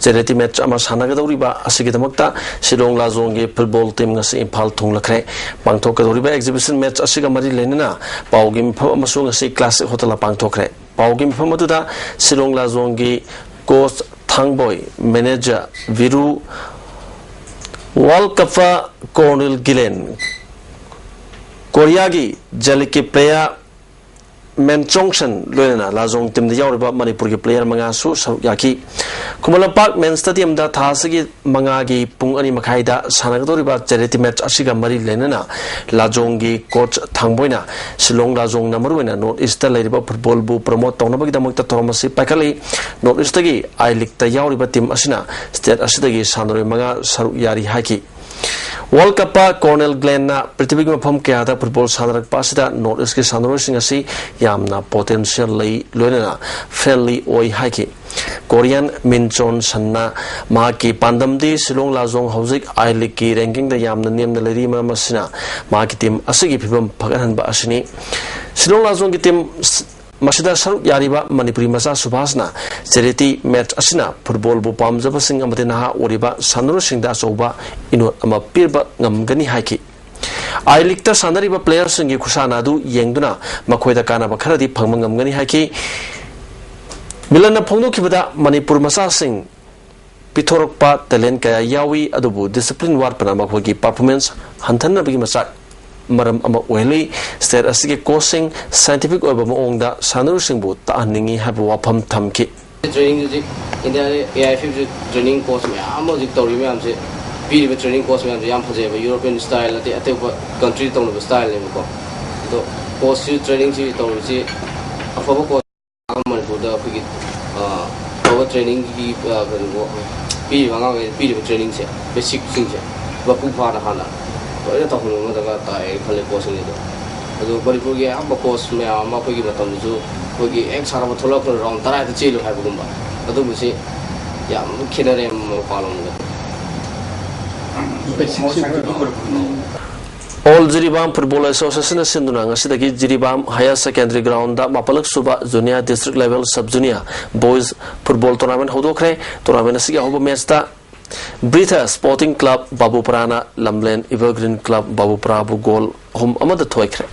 ꯆꯦꯔꯤꯇꯤ ꯃꯦꯠꯆ ꯑꯃ ꯁꯥꯟꯅꯒꯗꯧꯔꯤꯕ ꯑꯁꯤꯒꯤꯗꯃꯛꯇ ꯁꯤꯂꯣꯡ ꯂꯥꯖꯣꯡꯒꯤ ꯐꯨꯠꯕꯣꯜ ꯇꯤꯝ ꯉꯁꯤ ꯏꯝꯐꯥꯜ ꯊꯨꯡꯂꯈ꯭ꯔꯦ꯫ ꯄꯥꯡꯊꯣꯛꯀꯗꯧꯔꯤꯕ ꯑꯦꯛꯖꯤꯕꯤꯁꯟ ꯃꯦꯠꯆ ꯑꯁꯤꯒ ꯃꯔꯤ ꯂꯩꯅꯅ ꯄꯥꯎꯒꯤ ꯃꯤꯐꯝ ꯑꯃꯁꯨ ꯉꯁꯤ ꯀ꯭ꯂꯥꯁꯤꯛ ꯍꯣꯇꯦꯜꯗ ꯄꯥꯡꯊꯣꯛꯈ꯭ꯔꯦ꯫ ꯄꯥꯎꯒꯤ ꯃꯤꯐꯝ ꯑꯗꯨꯗ ꯁꯤꯂꯣꯡ ꯂꯥꯖꯣꯡꯒꯤ ꯀꯣꯆ ꯊꯥꯡꯕꯣꯏ, ꯃꯦꯅꯦꯖꯔ ꯚꯤꯔꯨ, ꯋꯥꯔꯜ ꯀꯞꯄ ꯀꯣꯔꯅꯦꯜ ꯒꯤꯂꯦꯟ, ꯀꯣꯔꯤꯌꯥꯒꯤ ꯖꯦꯂꯤꯀꯤ ꯄ꯭ꯂꯦꯌꯔ ꯃꯦꯟ ꯆꯣꯡꯁꯟ ꯂꯣꯏꯅꯅ ꯂꯥꯖꯣꯡ ꯇꯤꯝꯗ ꯌꯥꯎꯔꯤꯕ ꯃꯅꯤꯄꯨꯔꯒꯤ ꯄ꯭ꯂꯦꯌꯔ ꯃꯉꯥꯁꯨ ꯁꯔꯨꯛ ꯌꯥꯈꯤ꯫ ꯈꯨꯃꯟ ꯂꯝꯄꯥꯛ ꯃꯦꯟ ꯁ꯭ꯇꯦꯗꯤꯌꯝꯗ ꯊꯥ ꯑꯁꯤꯒꯤ ꯃꯉꯥꯒꯤ ꯄꯨꯡ ꯑꯅꯤ ꯃꯈꯥꯏꯗ ꯁꯥꯟꯅꯒꯗꯧꯔꯤꯕ ꯆꯦꯔꯤꯇꯤ ꯃꯦꯠꯆ ꯑꯁꯤꯒ ꯃꯔꯤ ꯂꯩꯅꯅ ꯂꯥꯖꯣꯡꯒꯤ ꯀꯣꯆ ꯊꯥꯡꯕꯣꯏꯅ ꯁꯤꯂꯣꯡ ꯂꯥꯖꯣꯡꯅ ꯃꯔꯨꯑꯣꯏꯅ ꯅꯣꯔꯠ ꯏꯁꯇ ꯂꯩꯔꯤꯕ ꯐꯨꯠꯕꯣꯜꯕꯨ ꯄ꯭ꯔꯃꯣꯠ ꯇꯧꯅꯕꯒꯤꯗꯃꯛꯇ ꯊꯧꯔꯝ ꯑꯁꯤ ꯄꯥꯏꯈꯠꯂꯤ꯫ ꯅꯣꯔꯠ ꯏꯁꯇꯒꯤ ꯑꯥꯏ ꯂꯤꯒꯇ ꯌꯥꯎꯔꯤꯕ ꯇꯤꯝ ꯑꯁꯤꯅ ꯁ꯭ꯇꯦꯠ ꯑꯁꯤꯗꯒꯤ ꯁꯥꯟꯅꯔꯣꯏ ꯃꯉꯥ ꯁꯔꯨꯛ ꯌꯥꯔꯤ ꯍꯥꯏꯈꯤ꯫ ꯋꯥꯔꯜ ꯀꯞꯇ ꯀꯣꯔꯅꯦꯜ ꯒ꯭ꯂꯦꯟꯅ ꯄ꯭ꯔꯤꯊꯤꯕꯤꯒꯤ ꯃꯐꯝ ꯀꯌꯥꯗ ꯐꯨꯠꯕꯣꯜ ꯁꯥꯟꯅꯔꯛꯄ ꯑꯁꯤꯗ ꯅꯣꯔꯠ ꯏꯁꯀꯤ ꯁꯥꯟꯅꯔꯣꯏꯁꯤꯡ ꯑꯁꯤ ꯌꯥꯝꯅ ꯄꯣꯇꯦꯟꯁꯤꯌꯦꯜ ꯂꯩ, ꯂꯣꯏꯅꯅ ꯐ꯭ꯔꯦꯟꯂꯤ ꯑꯣꯏ ꯍꯥꯏꯈꯤ꯫ ꯀꯣꯔꯤꯌꯥꯟ ꯃꯤꯟ ꯆꯣꯟ ꯁꯟꯅ ꯃꯍꯥꯛꯀꯤ ꯄꯥꯟꯗꯝꯗꯤ ꯁꯤꯂꯣꯡ ꯂꯥꯖꯣꯡ ꯍꯧꯖꯤꯛ ꯑꯥꯏ ꯂꯤꯒꯀꯤ ꯔꯦꯡꯀꯤꯡꯗ ꯌꯥꯝꯅ ꯅꯦꯝꯅ ꯂꯩꯔꯤ, ꯃꯔꯝ ꯑꯁꯤꯅ ꯃꯍꯥꯛꯀꯤ ꯇꯤꯝ ꯑꯁꯤꯒꯤ ꯐꯤꯕꯝ ꯐꯒꯠꯍꯟꯕ ꯑꯁꯤꯅꯤ꯫ ꯁꯤꯂꯣꯡ ꯂꯥꯖꯣꯡꯒꯤ ꯇꯤꯝ ꯃꯁꯤꯗ ꯁꯔꯨꯛ ꯌꯥꯔꯤꯕ ꯃꯅꯤꯄꯨꯔꯤ ꯃꯆꯥ ꯁꯨꯕꯥꯁꯅ ꯆꯦꯔꯤꯇꯤ ꯃꯦꯠꯆ ꯑꯁꯤꯅ ꯐꯨꯠꯕꯣꯜꯕꯨ ꯄꯥꯝꯖꯕꯁꯤꯡ ꯑꯃꯗꯤ ꯅꯍꯥ ꯑꯣꯏꯔꯤꯕ ꯁꯥꯟꯅꯔꯣꯏꯁꯤꯡꯗ ꯑꯆꯧꯕ ꯏꯅꯣꯠ ꯑꯃ ꯄꯤꯕ ꯉꯝꯒꯅꯤ ꯍꯥꯏꯈꯤ꯫ ꯑꯥꯏ ꯂꯤꯒꯇ ꯁꯥꯟꯅꯔꯤꯕ ꯄ꯭ꯂꯦꯌꯔꯁꯤꯡꯒꯤ ꯈꯨꯁꯥꯟꯅ ꯑꯗꯨ ꯌꯦꯡꯗꯨꯅ ꯃꯈꯣꯏꯗ ꯀꯥꯟꯅꯕ ꯈꯔꯗꯤ ꯐꯪꯕ ꯉꯝꯒꯅꯤ ꯍꯥꯏꯈꯤ꯫ ꯃꯤꯂꯟꯅ ꯐꯣꯡꯗꯣꯛꯈꯤꯕꯗ ꯃꯅꯤꯄꯨꯔ ꯃꯆꯥꯁꯤꯡ ꯄꯤꯊꯣꯔꯛꯄ ꯇꯦꯂꯦꯟ ꯀꯌꯥ ꯌꯥꯎꯏ, ꯑꯗꯨꯕꯨ ꯗꯤꯁꯤꯄ꯭ꯂꯤꯟ ꯋꯥꯠꯄꯅ ꯃꯈꯣꯏꯒꯤ ꯄꯔꯐꯣꯔꯃꯦꯟꯁ ꯍꯟꯊꯅꯕꯒꯤ ꯃꯆꯥꯛ ꯃꯔꯝ ꯑꯃ ꯑꯣꯏꯍꯜꯂꯤ꯫ ꯁ꯭ꯇꯦꯠ ꯑꯁꯤꯒꯤ ꯀꯣꯆꯁꯤꯡ ꯁꯥꯏꯟꯇꯤꯐꯤꯛ ꯑꯣꯏꯕ ꯃꯑꯣꯡꯗ ꯁꯥꯟꯅꯔꯣꯏꯁꯤꯡꯕꯨ ꯇꯥꯛꯍꯟꯅꯤꯡꯏ ꯍꯥꯏꯕ ꯋꯥꯐꯝ ꯊꯝꯈꯤ꯫ ꯇ꯭ꯔꯦꯅꯤꯡ ꯍꯧꯖꯤꯛ ꯏꯟꯗꯤꯌꯥꯗ ꯑꯦ ꯑꯥꯏ ꯑꯦꯐ ꯑꯦꯐꯁꯨ ꯇ꯭ꯔꯦꯅꯤꯡ ꯀꯣꯆ ꯃꯌꯥꯝ ꯑꯃ ꯍꯧꯖꯤꯛ ꯇꯧꯔꯤ ꯃꯌꯥꯝꯁꯦ, ꯄꯤꯔꯤꯕ ꯇ꯭ꯔꯦꯅꯤꯡ ꯀꯣꯆ ꯃꯌꯥꯝꯁꯦ ꯌꯥꯝ ꯐꯖꯩꯑꯕ꯫ ꯌꯨꯔꯣꯄꯤꯌꯟ ꯁ꯭ꯇꯥꯏꯜ ꯑꯇꯩ ꯑꯇꯣꯞꯄ ꯀꯟꯇ꯭ꯔꯤꯗ ꯇꯧꯅꯕ ꯁ꯭ꯇꯥꯏꯜꯅꯦꯕꯀꯣ꯫ ꯑꯗꯣ ꯀꯣꯆꯁꯤ ꯇ꯭ꯔꯦꯅꯤꯡꯁꯤ ꯇꯧꯔꯤꯁꯤ ꯑꯐꯕ ꯀꯣꯆ ꯃꯅꯤꯄꯨꯔꯗ ꯑꯩꯈꯣꯏꯒꯤ ꯑꯐꯕ ꯇ꯭ꯔꯦꯅꯤꯡꯒꯤ ꯀꯩꯅꯣ ꯄꯤꯔꯤꯕ ꯑꯉꯥꯡꯈꯩꯗ ꯄꯤꯔꯤꯕ ꯇ꯭ꯔꯦꯅꯤꯡꯁꯦ, ꯕꯦꯁꯤꯛꯁꯤꯡꯁꯦ ꯃꯄꯨꯡ ꯐꯥꯅ ꯍꯥꯟꯅ ꯂꯣꯏꯅ ꯇꯧꯍꯟꯕ ꯑꯃ ꯗꯔꯀꯥꯔ ꯇꯥꯏ ꯈꯜꯂꯦ ꯀꯣꯆꯁꯤꯡꯁꯤꯗ꯫ ꯑꯗꯣ ꯃꯅꯤꯄꯨꯔꯒꯤ ꯑꯌꯥꯝꯕ ꯀꯣꯆ ꯃꯌꯥꯝ ꯑꯃ ꯑꯩꯈꯣꯏꯒꯤ ꯃꯇꯝꯗꯁꯨ ꯑꯩꯈꯣꯏꯒꯤ ꯍꯦꯛ ꯁꯥꯟꯅꯕ ꯊꯣꯛꯂꯛꯄꯗ ꯔꯥꯎꯟ ꯇꯔꯥ ꯍꯦꯛꯇ ꯆꯦꯜꯂꯨ ꯍꯥꯏꯕꯒꯨꯝꯕ, ꯑꯗꯨꯝꯕꯁꯤ ꯌꯥꯝ ꯈꯦꯠꯅꯔꯦ ꯃꯄꯥꯟꯂꯣꯝꯗ꯫ All Jiribam Football Association ꯅ ꯁꯤꯟꯗꯨꯅ ꯉꯁꯤꯗꯒꯤ ꯖꯤꯔꯤꯕꯥꯝ Higher Secondary Ground ꯗ ꯃꯥꯄꯜꯂꯛ ꯁꯨꯕ Junior District Level Sub Junior Boys Football Tournament ꯍꯧꯗꯣꯛꯈ꯭ꯔꯦ꯫ Tournament ꯑꯁꯤꯒꯤ ꯑꯍꯧꯕ match ꯇ ꯕ꯭ꯔꯤꯊ Sporting Club ꯕꯥꯕꯨꯄꯔꯥꯅ ꯂꯝꯂꯦꯟ Evergreen Club ꯕꯥꯕꯨꯄꯔꯥꯕꯨ goal ꯑꯍꯨꯝ ꯑꯃꯗ ꯊꯣꯏꯈ꯭ꯔꯦ꯫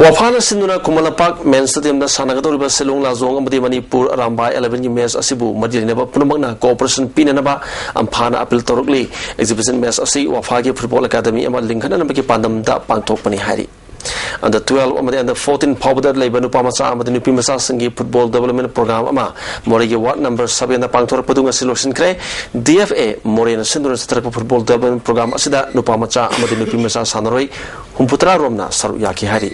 ꯋꯥꯐꯥꯅ ꯁꯤꯟꯗꯨꯅ ꯈꯨꯃꯟ ꯂꯝꯄꯥꯛ Main Stadium ꯗ ꯁꯥꯟꯅꯒꯗꯧꯔꯤꯕ ꯁꯤꯂꯣꯡ ꯂꯥꯖꯣꯡ ꯑꯃꯗꯤ ꯃꯅꯤꯄꯨꯔ ꯑꯔꯥꯝꯕꯥꯏ eleven ꯒꯤ match ꯑꯁꯤꯕꯨ ꯃꯔꯤ ꯂꯩꯅꯕ ꯄꯨꯝꯅꯃꯛꯅ cooperation ꯄꯤꯅꯅꯕ ꯑꯝꯐꯥꯅ appeal ꯇꯧꯔꯛꯂꯤ꯫ Exhibition match ꯑꯁꯤ ꯋꯥꯐꯥꯒꯤ football academy ꯑꯃ ꯂꯤꯡꯈꯠꯅꯅꯕꯒꯤ ꯄꯥꯟꯗꯝꯗ ꯄꯥꯡꯊꯣꯛꯄꯅꯤ ꯍꯥꯏꯔꯤ꯫ Under twelve ꯑꯃꯗꯤ under fourteen ꯐꯥꯎꯕꯗ ꯂꯩꯕ ꯅꯨꯄꯥ ꯃꯆꯥ ꯑꯃꯗꯤ ꯅꯨꯄꯤ ꯃꯆꯥꯁꯤꯡꯒꯤ football development program ꯑꯃ ꯃꯣꯔꯦꯒꯤ ward number seven ꯗ ꯄꯥꯡꯊꯣꯔꯛꯄꯗꯨ ꯉꯁꯤ ꯂꯣꯏꯁꯤꯟꯈ꯭ꯔꯦ꯫ D F A ꯃꯣꯔꯦꯅ ꯁꯤꯟꯗꯨꯅ ꯆꯠꯊꯔꯛꯄ football development program ꯑꯁꯤꯗ ꯅꯨꯄꯥ ꯃꯆꯥ ꯑꯃꯗꯤ ꯅꯨꯄꯤ ꯃꯆꯥ ꯁꯥꯟꯅꯔꯣꯏ ꯍꯨꯝꯐꯨꯇꯔꯥ ꯔꯣꯝꯅ ꯁꯔꯨꯛ ꯌꯥꯈꯤ ꯍꯥꯏꯔꯤ꯫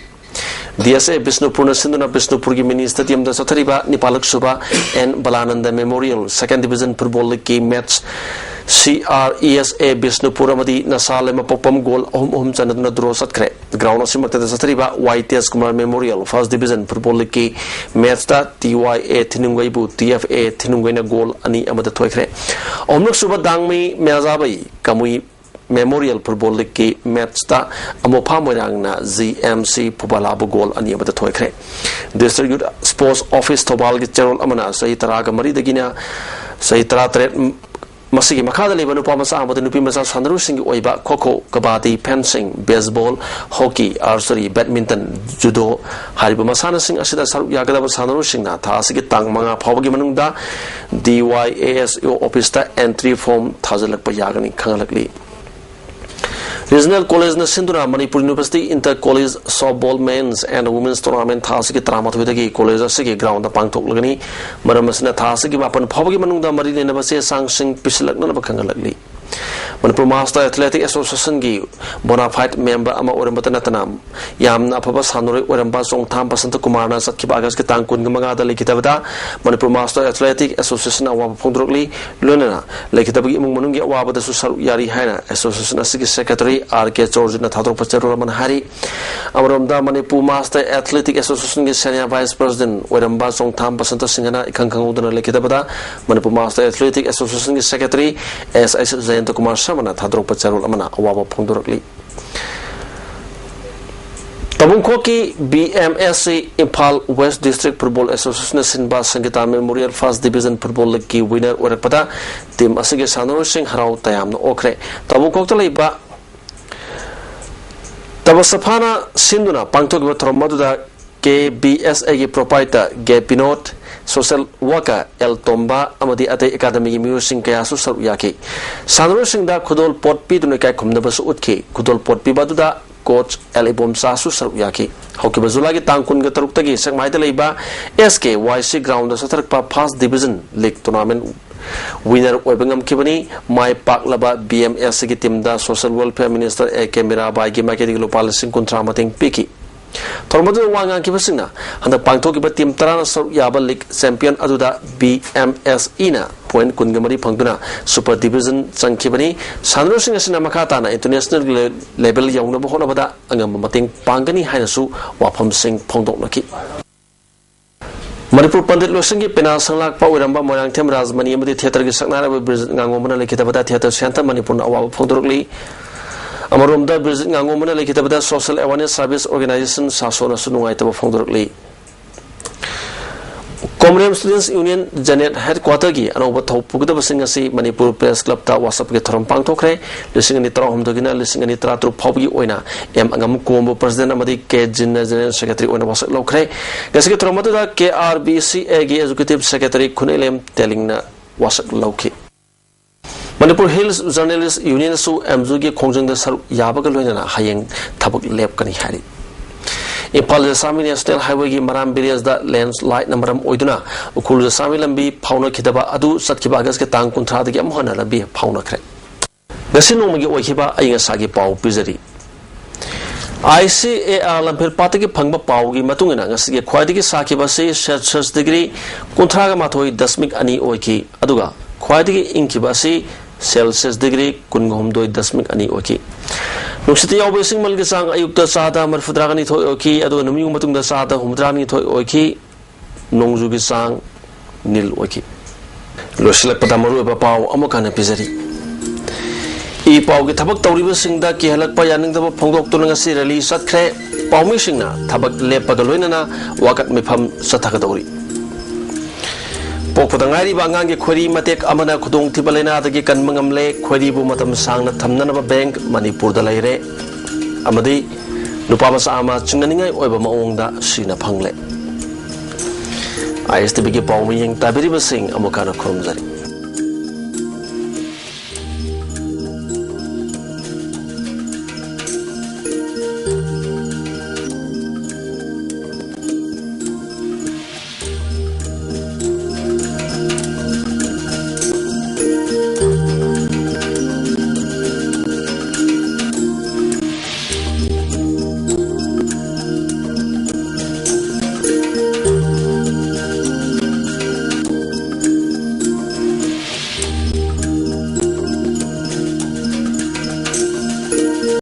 D S A ꯕꯤꯁꯅꯨꯄꯨꯔꯅ ꯁꯤꯟꯗꯨꯅ ꯕꯤꯁꯅꯨꯄꯨꯔꯒꯤ mini stadium ꯗ ꯆꯠꯊꯔꯤꯕ ꯅꯤꯄꯥꯜꯂꯛ ꯁꯨꯕ N ꯕꯂꯥꯅꯟꯗ Memorial Second Division Football League ꯀꯤ match C R E S A Bishnupur ꯑꯃꯗꯤ ꯅꯁꯥ ꯂꯩꯃꯄꯣꯛꯄꯝ goal ꯑꯍꯨꯝ ꯑꯍꯨꯝ ꯆꯟꯅꯗꯨꯅ draw ꯆꯠꯈ꯭ꯔꯦ꯫ Ground ꯑꯁꯤꯃꯛꯇꯗ ꯆꯠꯊꯔꯤꯕ Y Tejkumar Memorial First Division Football League ꯀꯤ match ꯇ T Y A ꯊꯤꯅꯨꯡꯒꯩꯕꯨ T F A ꯊꯤꯅꯨꯡꯒꯩꯅ goal ꯑꯅꯤ ꯑꯃꯗ ꯊꯣꯏꯈ꯭ꯔꯦ꯫ ꯑꯍꯨꯝꯂꯛ ꯁꯨꯕ ꯗꯥꯡꯃꯩ ꯃꯦꯖꯥꯕꯩ ꯀꯃꯨꯏ Memorial Football League ꯀꯤ match ꯇ ꯑꯃꯣꯐꯥ ꯃꯣꯏꯔꯥꯡꯅ G M C ꯐꯨꯕꯥꯂꯥꯕꯨ goal ꯑꯅꯤ ꯑꯃꯗ ꯊꯣꯏꯈ꯭ꯔꯦ꯫ District Youth Sports Office ꯊꯧꯕꯥꯜꯒꯤ ꯆꯦꯔꯣꯜ ꯑꯃꯅ ꯆꯍꯤ ꯇꯔꯥꯒ ꯃꯔꯤꯗꯒꯤꯅ ꯆꯍꯤ ꯇꯔꯥꯇꯔꯦꯠ ꯃꯁꯤꯒꯤ ꯃꯈꯥꯗ ꯂꯩꯕ ꯅꯨꯄꯥ ꯃꯆꯥ ꯑꯃꯗꯤ ꯅꯨꯄꯤ ꯃꯆꯥ ꯁꯥꯟꯅꯔꯣꯏꯁꯤꯡꯒꯤ ꯑꯣꯏꯕ ꯈꯣ ꯈꯣ, ꯀꯕꯥꯗꯤ, fencing, baseball, hockey, archery, badminton, judo ꯍꯥꯏꯔꯤꯕ ꯃꯁꯥꯟꯅꯁꯤꯡ ꯑꯁꯤꯗ ꯁꯔꯨꯛ ꯌꯥꯒꯗꯕ ꯁꯥꯟꯅꯔꯣꯏꯁꯤꯡꯅ ꯊꯥ ꯑꯁꯤꯒꯤ ꯇꯥꯡ ꯃꯉꯥ ꯐꯥꯎꯕꯒꯤ ꯃꯅꯨꯡꯗ D Y A S O office ꯇ entry form ꯊꯥꯖꯤꯜꯂꯛꯄ ꯌꯥꯒꯅꯤ ꯈꯪꯍꯜꯂꯛꯂꯤ꯫ Regional College ꯅ ꯁꯤꯟꯗꯨꯅ Manipur University Inter College Softball Men's and Women's Tournament ꯊꯥ ꯑꯁꯤꯒꯤ ꯇꯔꯥꯃꯥꯊꯣꯏꯗꯒꯤ college ꯑꯁꯤꯒꯤ ground ꯗ ꯄꯥꯡꯊꯣꯛꯂꯒꯅꯤ꯫ ꯃꯔꯝ ꯑꯁꯤꯅ ꯊꯥ ꯑꯁꯤꯒꯤ ꯃꯥꯄꯟ ꯐꯥꯎꯕꯒꯤ ꯃꯅꯨꯡꯗ ꯃꯔꯤ ꯂꯩꯅꯕ ꯆꯦ ꯆꯥꯡꯁꯤꯡ ꯄꯤꯁꯤꯜꯂꯛꯅꯅꯕ ꯈꯪꯍꯜꯂꯛꯂꯤ꯫ ꯃꯅꯤꯄꯨꯔ Master Athletic Association ꯒꯤ bona fide member ꯑꯃ ꯑꯣꯏꯔꯝꯕꯇ ꯅꯠꯇꯅ ꯌꯥꯝꯅ ꯑꯐꯕ ꯁꯥꯟꯅꯔꯣꯏ ꯑꯣꯏꯔꯝꯕ ꯆꯣꯡꯊꯥꯝ ꯕꯁꯟꯇ ꯀꯨꯃꯥꯔꯅ ꯆꯠꯈꯤꯕ August ꯀꯤ ꯇꯥꯡ ꯀꯨꯟꯃꯉꯥꯗ ꯂꯩꯈꯤꯗꯕꯗ ꯃꯅꯤꯄꯨꯔ Master Athletic Association ꯅ ꯑꯋꯥꯕ ꯐꯣꯡꯗꯣꯔꯛꯂꯤ꯫ ꯂꯣꯏꯅꯅ ꯂꯩꯈꯤꯗꯕꯒꯤ ꯏꯃꯨꯡ ꯃꯅꯨꯡꯒꯤ ꯑꯋꯥꯕꯗꯁꯨ ꯁꯔꯨꯛ ꯌꯥꯔꯤ ꯍꯥꯏꯅ association ꯑꯁꯤꯒꯤ secretary R K ꯆꯧꯔꯖꯤꯠꯅ ꯊꯥꯗꯣꯔꯛꯄ ꯆꯦꯔꯣꯜ ꯑꯃꯅ ꯍꯥꯏꯔꯤ꯫ ꯑꯃꯔꯣꯝꯗ ꯃꯅꯤꯄꯨꯔ Master Athletic Association ꯒꯤ senior vice president ꯑꯣꯏꯔꯝꯕ ꯆꯣꯡꯊꯥꯝ ꯕꯁꯟꯇ ꯁꯤꯡꯍꯅ ꯏꯈꯪ ꯈꯪꯍꯧꯗꯅ ꯂꯩꯈꯤꯗꯕꯗ ꯃꯅꯤꯄꯨꯔ Master Athletic Association ꯒꯤ secretary S S ꯖꯌꯟꯇ ꯀꯨꯃꯥꯔ ꯁꯔꯃꯅ ꯊꯥꯗꯣꯔꯛꯄ ꯆꯦꯔꯣꯜ ꯑꯃꯅ ꯑꯋꯥꯕ ꯐꯣꯡꯗꯣꯔꯛꯂꯤ꯫ ꯇꯥꯕꯨꯡꯈꯣꯛꯀꯤ B M S C Imphal West District Football Association ꯅ ꯁꯤꯟꯕ ꯁꯪꯒꯤꯇꯥ Memorial First Division Football League ꯀꯤ winner ꯑꯣꯏꯔꯛꯄꯗ team ꯑꯁꯤꯒꯤ ꯁꯥꯟꯅꯔꯣꯏꯁꯤꯡ ꯍꯔꯥꯎ ꯇꯌꯥꯝꯅ ꯑꯣꯛꯈ꯭ꯔꯦ꯫ ꯇꯥꯕꯨꯡꯈꯣꯛꯇ ꯂꯩꯕ ꯇꯕꯁꯐꯥꯅ ꯁꯤꯟꯗꯨꯅ ꯄꯥꯡꯊꯣꯛꯈꯤꯕ ꯊꯧꯔꯝ ꯑꯗꯨꯗ K B S A ꯒꯤ proprietor ꯒꯦ ꯕꯤꯅꯣꯗ, social worker ꯑꯦꯜ ꯇꯣꯝꯕ ꯑꯃꯗꯤ ꯑꯇꯩ academy ꯒꯤ ꯃꯤꯑꯣꯏꯁꯤꯡ ꯀꯌꯥꯁꯨ ꯁꯔꯨꯛ ꯌꯥꯈꯤ꯫ ꯁꯥꯟꯅꯔꯣꯏꯁꯤꯡꯗ ꯈꯨꯗꯣꯜ ꯄꯣꯠ ꯄꯤꯗꯨꯅ ꯏꯀꯥꯏ ꯈꯨꯝꯅꯕꯁꯨ ꯎꯠꯈꯤ꯫ ꯈꯨꯗꯣꯜ ꯄꯣꯠ ꯄꯤꯕ ꯑꯗꯨꯗ coach ꯑꯦꯜ ꯏꯕꯣꯝꯆꯥꯁꯨ ꯁꯔꯨꯛ ꯌꯥꯈꯤ꯫ ꯍꯧꯈꯤꯕ ꯖꯨꯂꯥꯏꯒꯤ ꯇꯥꯡ ꯀꯨꯟꯒ ꯇꯔꯨꯛꯇꯒꯤ ꯁꯦꯛꯃꯥꯏꯗ ꯂꯩꯕ S K Y C ground ꯗ ꯆꯠꯊꯔꯛꯄ First Division League tournament winner ꯑꯣꯏꯕ ꯉꯝꯈꯤꯕꯅꯤ꯫ ꯃꯥꯏ ꯄꯥꯛꯂꯕ B M S C ꯒꯤ team the Social Welfare Minister A K ꯃꯤꯔꯥꯕꯥꯏꯒꯤ ꯃꯥꯏꯀꯩꯗꯒꯤ ꯂꯨꯄꯥ ꯂꯤꯁꯤꯡ ꯀꯨꯟꯊ꯭ꯔꯥ ꯃꯇꯦꯡ ꯄꯤꯈꯤ꯫ ꯊꯧꯔꯝ ꯑꯗꯨꯗ ꯋꯥ ꯉꯥꯡꯈꯤꯕꯁꯤꯡꯅ ꯍꯟꯗꯛ ꯄꯥꯡꯊꯣꯛꯈꯤꯕ team ꯇꯔꯥꯅ ꯁꯔꯨꯛ ꯌꯥꯕ league champion ꯑꯗꯨꯗ B M S E ꯅ point ꯀꯨꯟꯒ ꯃꯔꯤ ꯐꯪꯗꯨꯅ Super Division ꯆꯪꯈꯤꯕꯅꯤ꯫ ꯁꯥꯟꯅꯔꯣꯏꯁꯤꯡ ꯑꯁꯤꯅ ꯃꯈꯥ ꯇꯥꯅ international level ꯌꯧꯅꯕ ꯍꯣꯠꯅꯕꯗ ꯑꯉꯝꯕ ꯃꯇꯦꯡ ꯄꯥꯡꯒꯅꯤ ꯍꯥꯏꯅꯁꯨ ꯋꯥꯐꯝꯁꯤꯡ ꯐꯣꯡꯗꯣꯛꯅꯈꯤ꯫ ꯃꯅꯤꯄꯨꯔ ꯄꯟꯗꯤꯠ ꯂꯣꯏꯁꯪꯒꯤ ꯄꯦꯅꯥ ꯁꯪꯂꯥꯛꯄ ꯑꯣꯏꯔꯝꯕ ꯃꯣꯏꯔꯥꯡꯊꯦꯝ ꯔꯥꯖꯃꯅꯤ ꯑꯃꯗꯤ theatre ꯒꯤ ꯁꯛꯅꯥꯏꯔꯕ ꯕꯤꯔꯖꯤꯠ ꯉꯥꯉꯣꯝꯕꯅ ꯂꯩꯈꯤꯗꯕꯗ theatre centre ꯃꯅꯤꯄꯨꯔꯅ ꯑꯋꯥꯕ ꯐꯣꯡꯗꯣꯔꯛꯂꯤ꯫ ꯑꯃꯔꯣꯝꯗ ꯕꯤꯔꯖꯤꯠ ꯉꯥꯉꯣꯝꯕꯅ ꯂꯩꯈꯤꯗꯕꯗ Social Awareness Service Organisation ꯁꯥꯁꯣꯅꯁꯨ ꯅꯨꯡꯉꯥꯏꯇꯕ ꯐꯣꯡꯗꯣꯔꯛꯂꯤ꯫ Comrade Students Union General Headquarter ꯒꯤ ꯑꯅꯧꯕ ꯊꯧ ꯄꯨꯒꯗꯕꯁꯤꯡ ꯑꯁꯤ ꯃꯅꯤꯄꯨꯔ Press Club ꯇ ꯋꯥꯁꯛꯄꯒꯤ ꯊꯧꯔꯝ ꯄꯥꯡꯊꯣꯛꯈ꯭ꯔꯦ꯫ ꯂꯤꯁꯤꯡ ꯑꯅꯤ ꯇꯔꯥꯍꯨꯝꯗꯣꯏꯒꯤꯅ ꯂꯤꯁꯤꯡ ꯑꯅꯤ ꯇꯔꯥꯇꯔꯨꯛ ꯐꯥꯎꯕꯒꯤ ꯑꯣꯏꯅ ꯑꯦꯝ ꯑꯉꯝ ꯀꯣꯝꯕ President ꯑꯃꯗꯤ ꯀꯦ ꯖꯤꯟꯅ General Secretary ꯑꯣꯏꯅ ꯋꯥꯁꯛ ꯂꯧꯈ꯭ꯔꯦ꯫ ꯉꯁꯤꯒꯤ ꯊꯧꯔꯝ ꯑꯗꯨꯗ K R B C A ꯒꯤ Executive Secretary ꯈꯨꯅꯩꯂꯦꯝ ꯇꯦꯂꯤꯡꯅ ꯋꯥꯁꯛ ꯂꯧꯈꯤ꯫ Manipur Hills Journalist Union ꯁꯨ ꯑꯦꯝꯖꯨꯒꯤ ꯈꯣꯡꯖꯪꯗ ꯁꯔꯨꯛ ꯌꯥꯕꯒ ꯂꯣꯏꯅꯅ ꯍꯌꯦꯡ ꯊꯕꯛ ꯂꯦꯞꯀꯅꯤ ꯍꯥꯏꯔꯤ꯫ ꯏꯝꯐꯥꯜ ꯖꯁꯥꯃꯤ National Highway ꯒꯤ ꯃꯔꯥꯝ village ꯗ landslide ꯅ ꯃꯔꯝ ꯑꯣꯏꯗꯨꯅ ꯎꯈ꯭ꯔꯨꯜ ꯖꯁꯥꯃꯤ ꯂꯝꯕꯤ ꯐꯥꯎꯅꯈꯤꯗꯕ ꯑꯗꯨ ꯆꯠꯈꯤꯕ ꯑꯥꯒꯁꯀꯤ ꯇꯥꯡ ꯀꯨꯟꯊ꯭ꯔꯥꯗꯒꯤ ꯑꯃꯨꯛ ꯍꯟꯅ ꯂꯝꯕꯤ ꯐꯥꯎꯅꯈ꯭ꯔꯦ꯫ ꯉꯁꯤ ꯅꯣꯡꯃꯒꯤ ꯑꯣꯏꯈꯤꯕ ꯑꯏꯪ ꯑꯁꯥꯒꯤ ꯄꯥꯎ ꯄꯤꯖꯔꯤ꯫ I C A R ꯂꯝꯐꯦꯜ ꯄꯥꯠꯇꯒꯤ ꯐꯪꯕ ꯄꯥꯎꯒꯤ ꯃꯇꯨꯡ ꯏꯟꯅ ꯉꯁꯤꯒꯤ ꯈ꯭ꯋꯥꯏꯗꯒꯤ ꯁꯥꯈꯤꯕ ꯑꯁꯤ Celsius degree ꯀꯨꯟꯊ꯭ꯔꯥꯒ ꯃꯥꯊꯣꯏ ꯗꯁꯃꯤꯛ ꯑꯅꯤ ꯑꯣꯏꯈꯤ, ꯑꯗꯨꯒ ꯈ꯭ꯋꯥꯏꯗꯒꯤ ꯏꯪꯈꯤꯕ ꯑꯁꯤ Celsius degree ꯀꯨꯟꯒ ꯍꯨꯝꯗꯣꯏ ꯗꯁꯃꯤꯛ ꯑꯅꯤ ꯑꯣꯏꯈꯤ꯫ ꯅꯨꯡꯁꯤꯠꯇ ꯌꯥꯎꯕ ꯏꯁꯤꯡ ꯃꯜꯒꯤ ꯆꯥꯡ ꯑꯌꯨꯛꯇ ꯆꯥꯗ ꯃꯔꯤꯐꯨꯇꯔꯥꯒ ꯅꯤꯊꯣꯏ ꯑꯣꯏꯈꯤ, ꯑꯗꯨꯒ ꯅꯨꯃꯤꯠ ꯃꯇꯨꯡꯗ ꯆꯥꯗ ꯍꯨꯝꯐꯨꯇꯔꯥꯒ ꯅꯤꯊꯣꯏ ꯑꯣꯏꯈꯤ꯫ ꯅꯣꯡꯖꯨꯒꯤ ꯆꯥꯡ ꯅꯤꯜ ꯑꯣꯏꯈꯤ꯫ ꯂꯣꯏꯁꯤꯜꯂꯛꯄꯗ ꯃꯔꯨꯑꯣꯏꯕ ꯄꯥꯎ ꯑꯃꯨꯛ ꯍꯟꯅ ꯄꯤꯖꯔꯤ꯫ ꯏ ꯄꯥꯎꯒꯤ ꯊꯕꯛ ꯇꯧꯔꯤꯕꯁꯤꯡꯗ ꯀꯤꯍꯜꯂꯛꯄ ꯌꯥꯅꯤꯡꯗꯕ ꯐꯣꯡꯗꯣꯛꯇꯨꯅ ꯉꯁꯤ rally ꯆꯠꯈ꯭ꯔꯦ꯫ ꯄꯥꯎꯃꯤꯁꯤꯡꯅ ꯊꯕꯛ ꯂꯦꯞꯄꯒ ꯂꯣꯏꯅꯅ ꯋꯥꯀꯠ ꯃꯤꯐꯝ ꯆꯠꯊꯒꯗꯧꯔꯤ꯫ ꯄꯣꯛꯄꯗ ꯉꯥꯏꯔꯤꯕ ꯑꯉꯥꯡꯒꯤ ꯈꯣꯏꯔꯤ ꯃꯇꯦꯛ ꯑꯃꯅ ꯈꯨꯗꯣꯡꯊꯤꯕ ꯂꯥꯏꯅꯥꯗꯒꯤ ꯀꯟꯕ ꯉꯝꯂꯦ꯫ ꯈꯣꯏꯔꯤꯕꯨ ꯃꯇꯝ ꯁꯥꯡꯅ ꯊꯝꯅꯅꯕ ꯕꯦꯡꯛ ꯃꯅꯤꯄꯨꯔꯗ ꯂꯩꯔꯦ꯫ ꯑꯃꯗꯤ ꯅꯨꯄꯥ ꯃꯆꯥ ꯑꯃ ꯆꯤꯡꯅꯅꯤꯡꯉꯥꯏ ꯑꯣꯏꯕ ꯃꯑꯣꯡꯗ ꯁꯤꯅ ꯐꯪꯂꯦ꯫ ꯑꯥꯏ ꯑꯦꯁ ꯇꯤ ꯚꯤꯒꯤ ꯄꯥꯎ ꯃꯤꯌꯦꯡ ꯇꯥꯕꯤꯔꯤꯕꯁꯤꯡ ꯑꯃꯨꯛ ꯍꯟꯅ ꯈꯨꯔꯨꯝꯖꯔꯤ꯫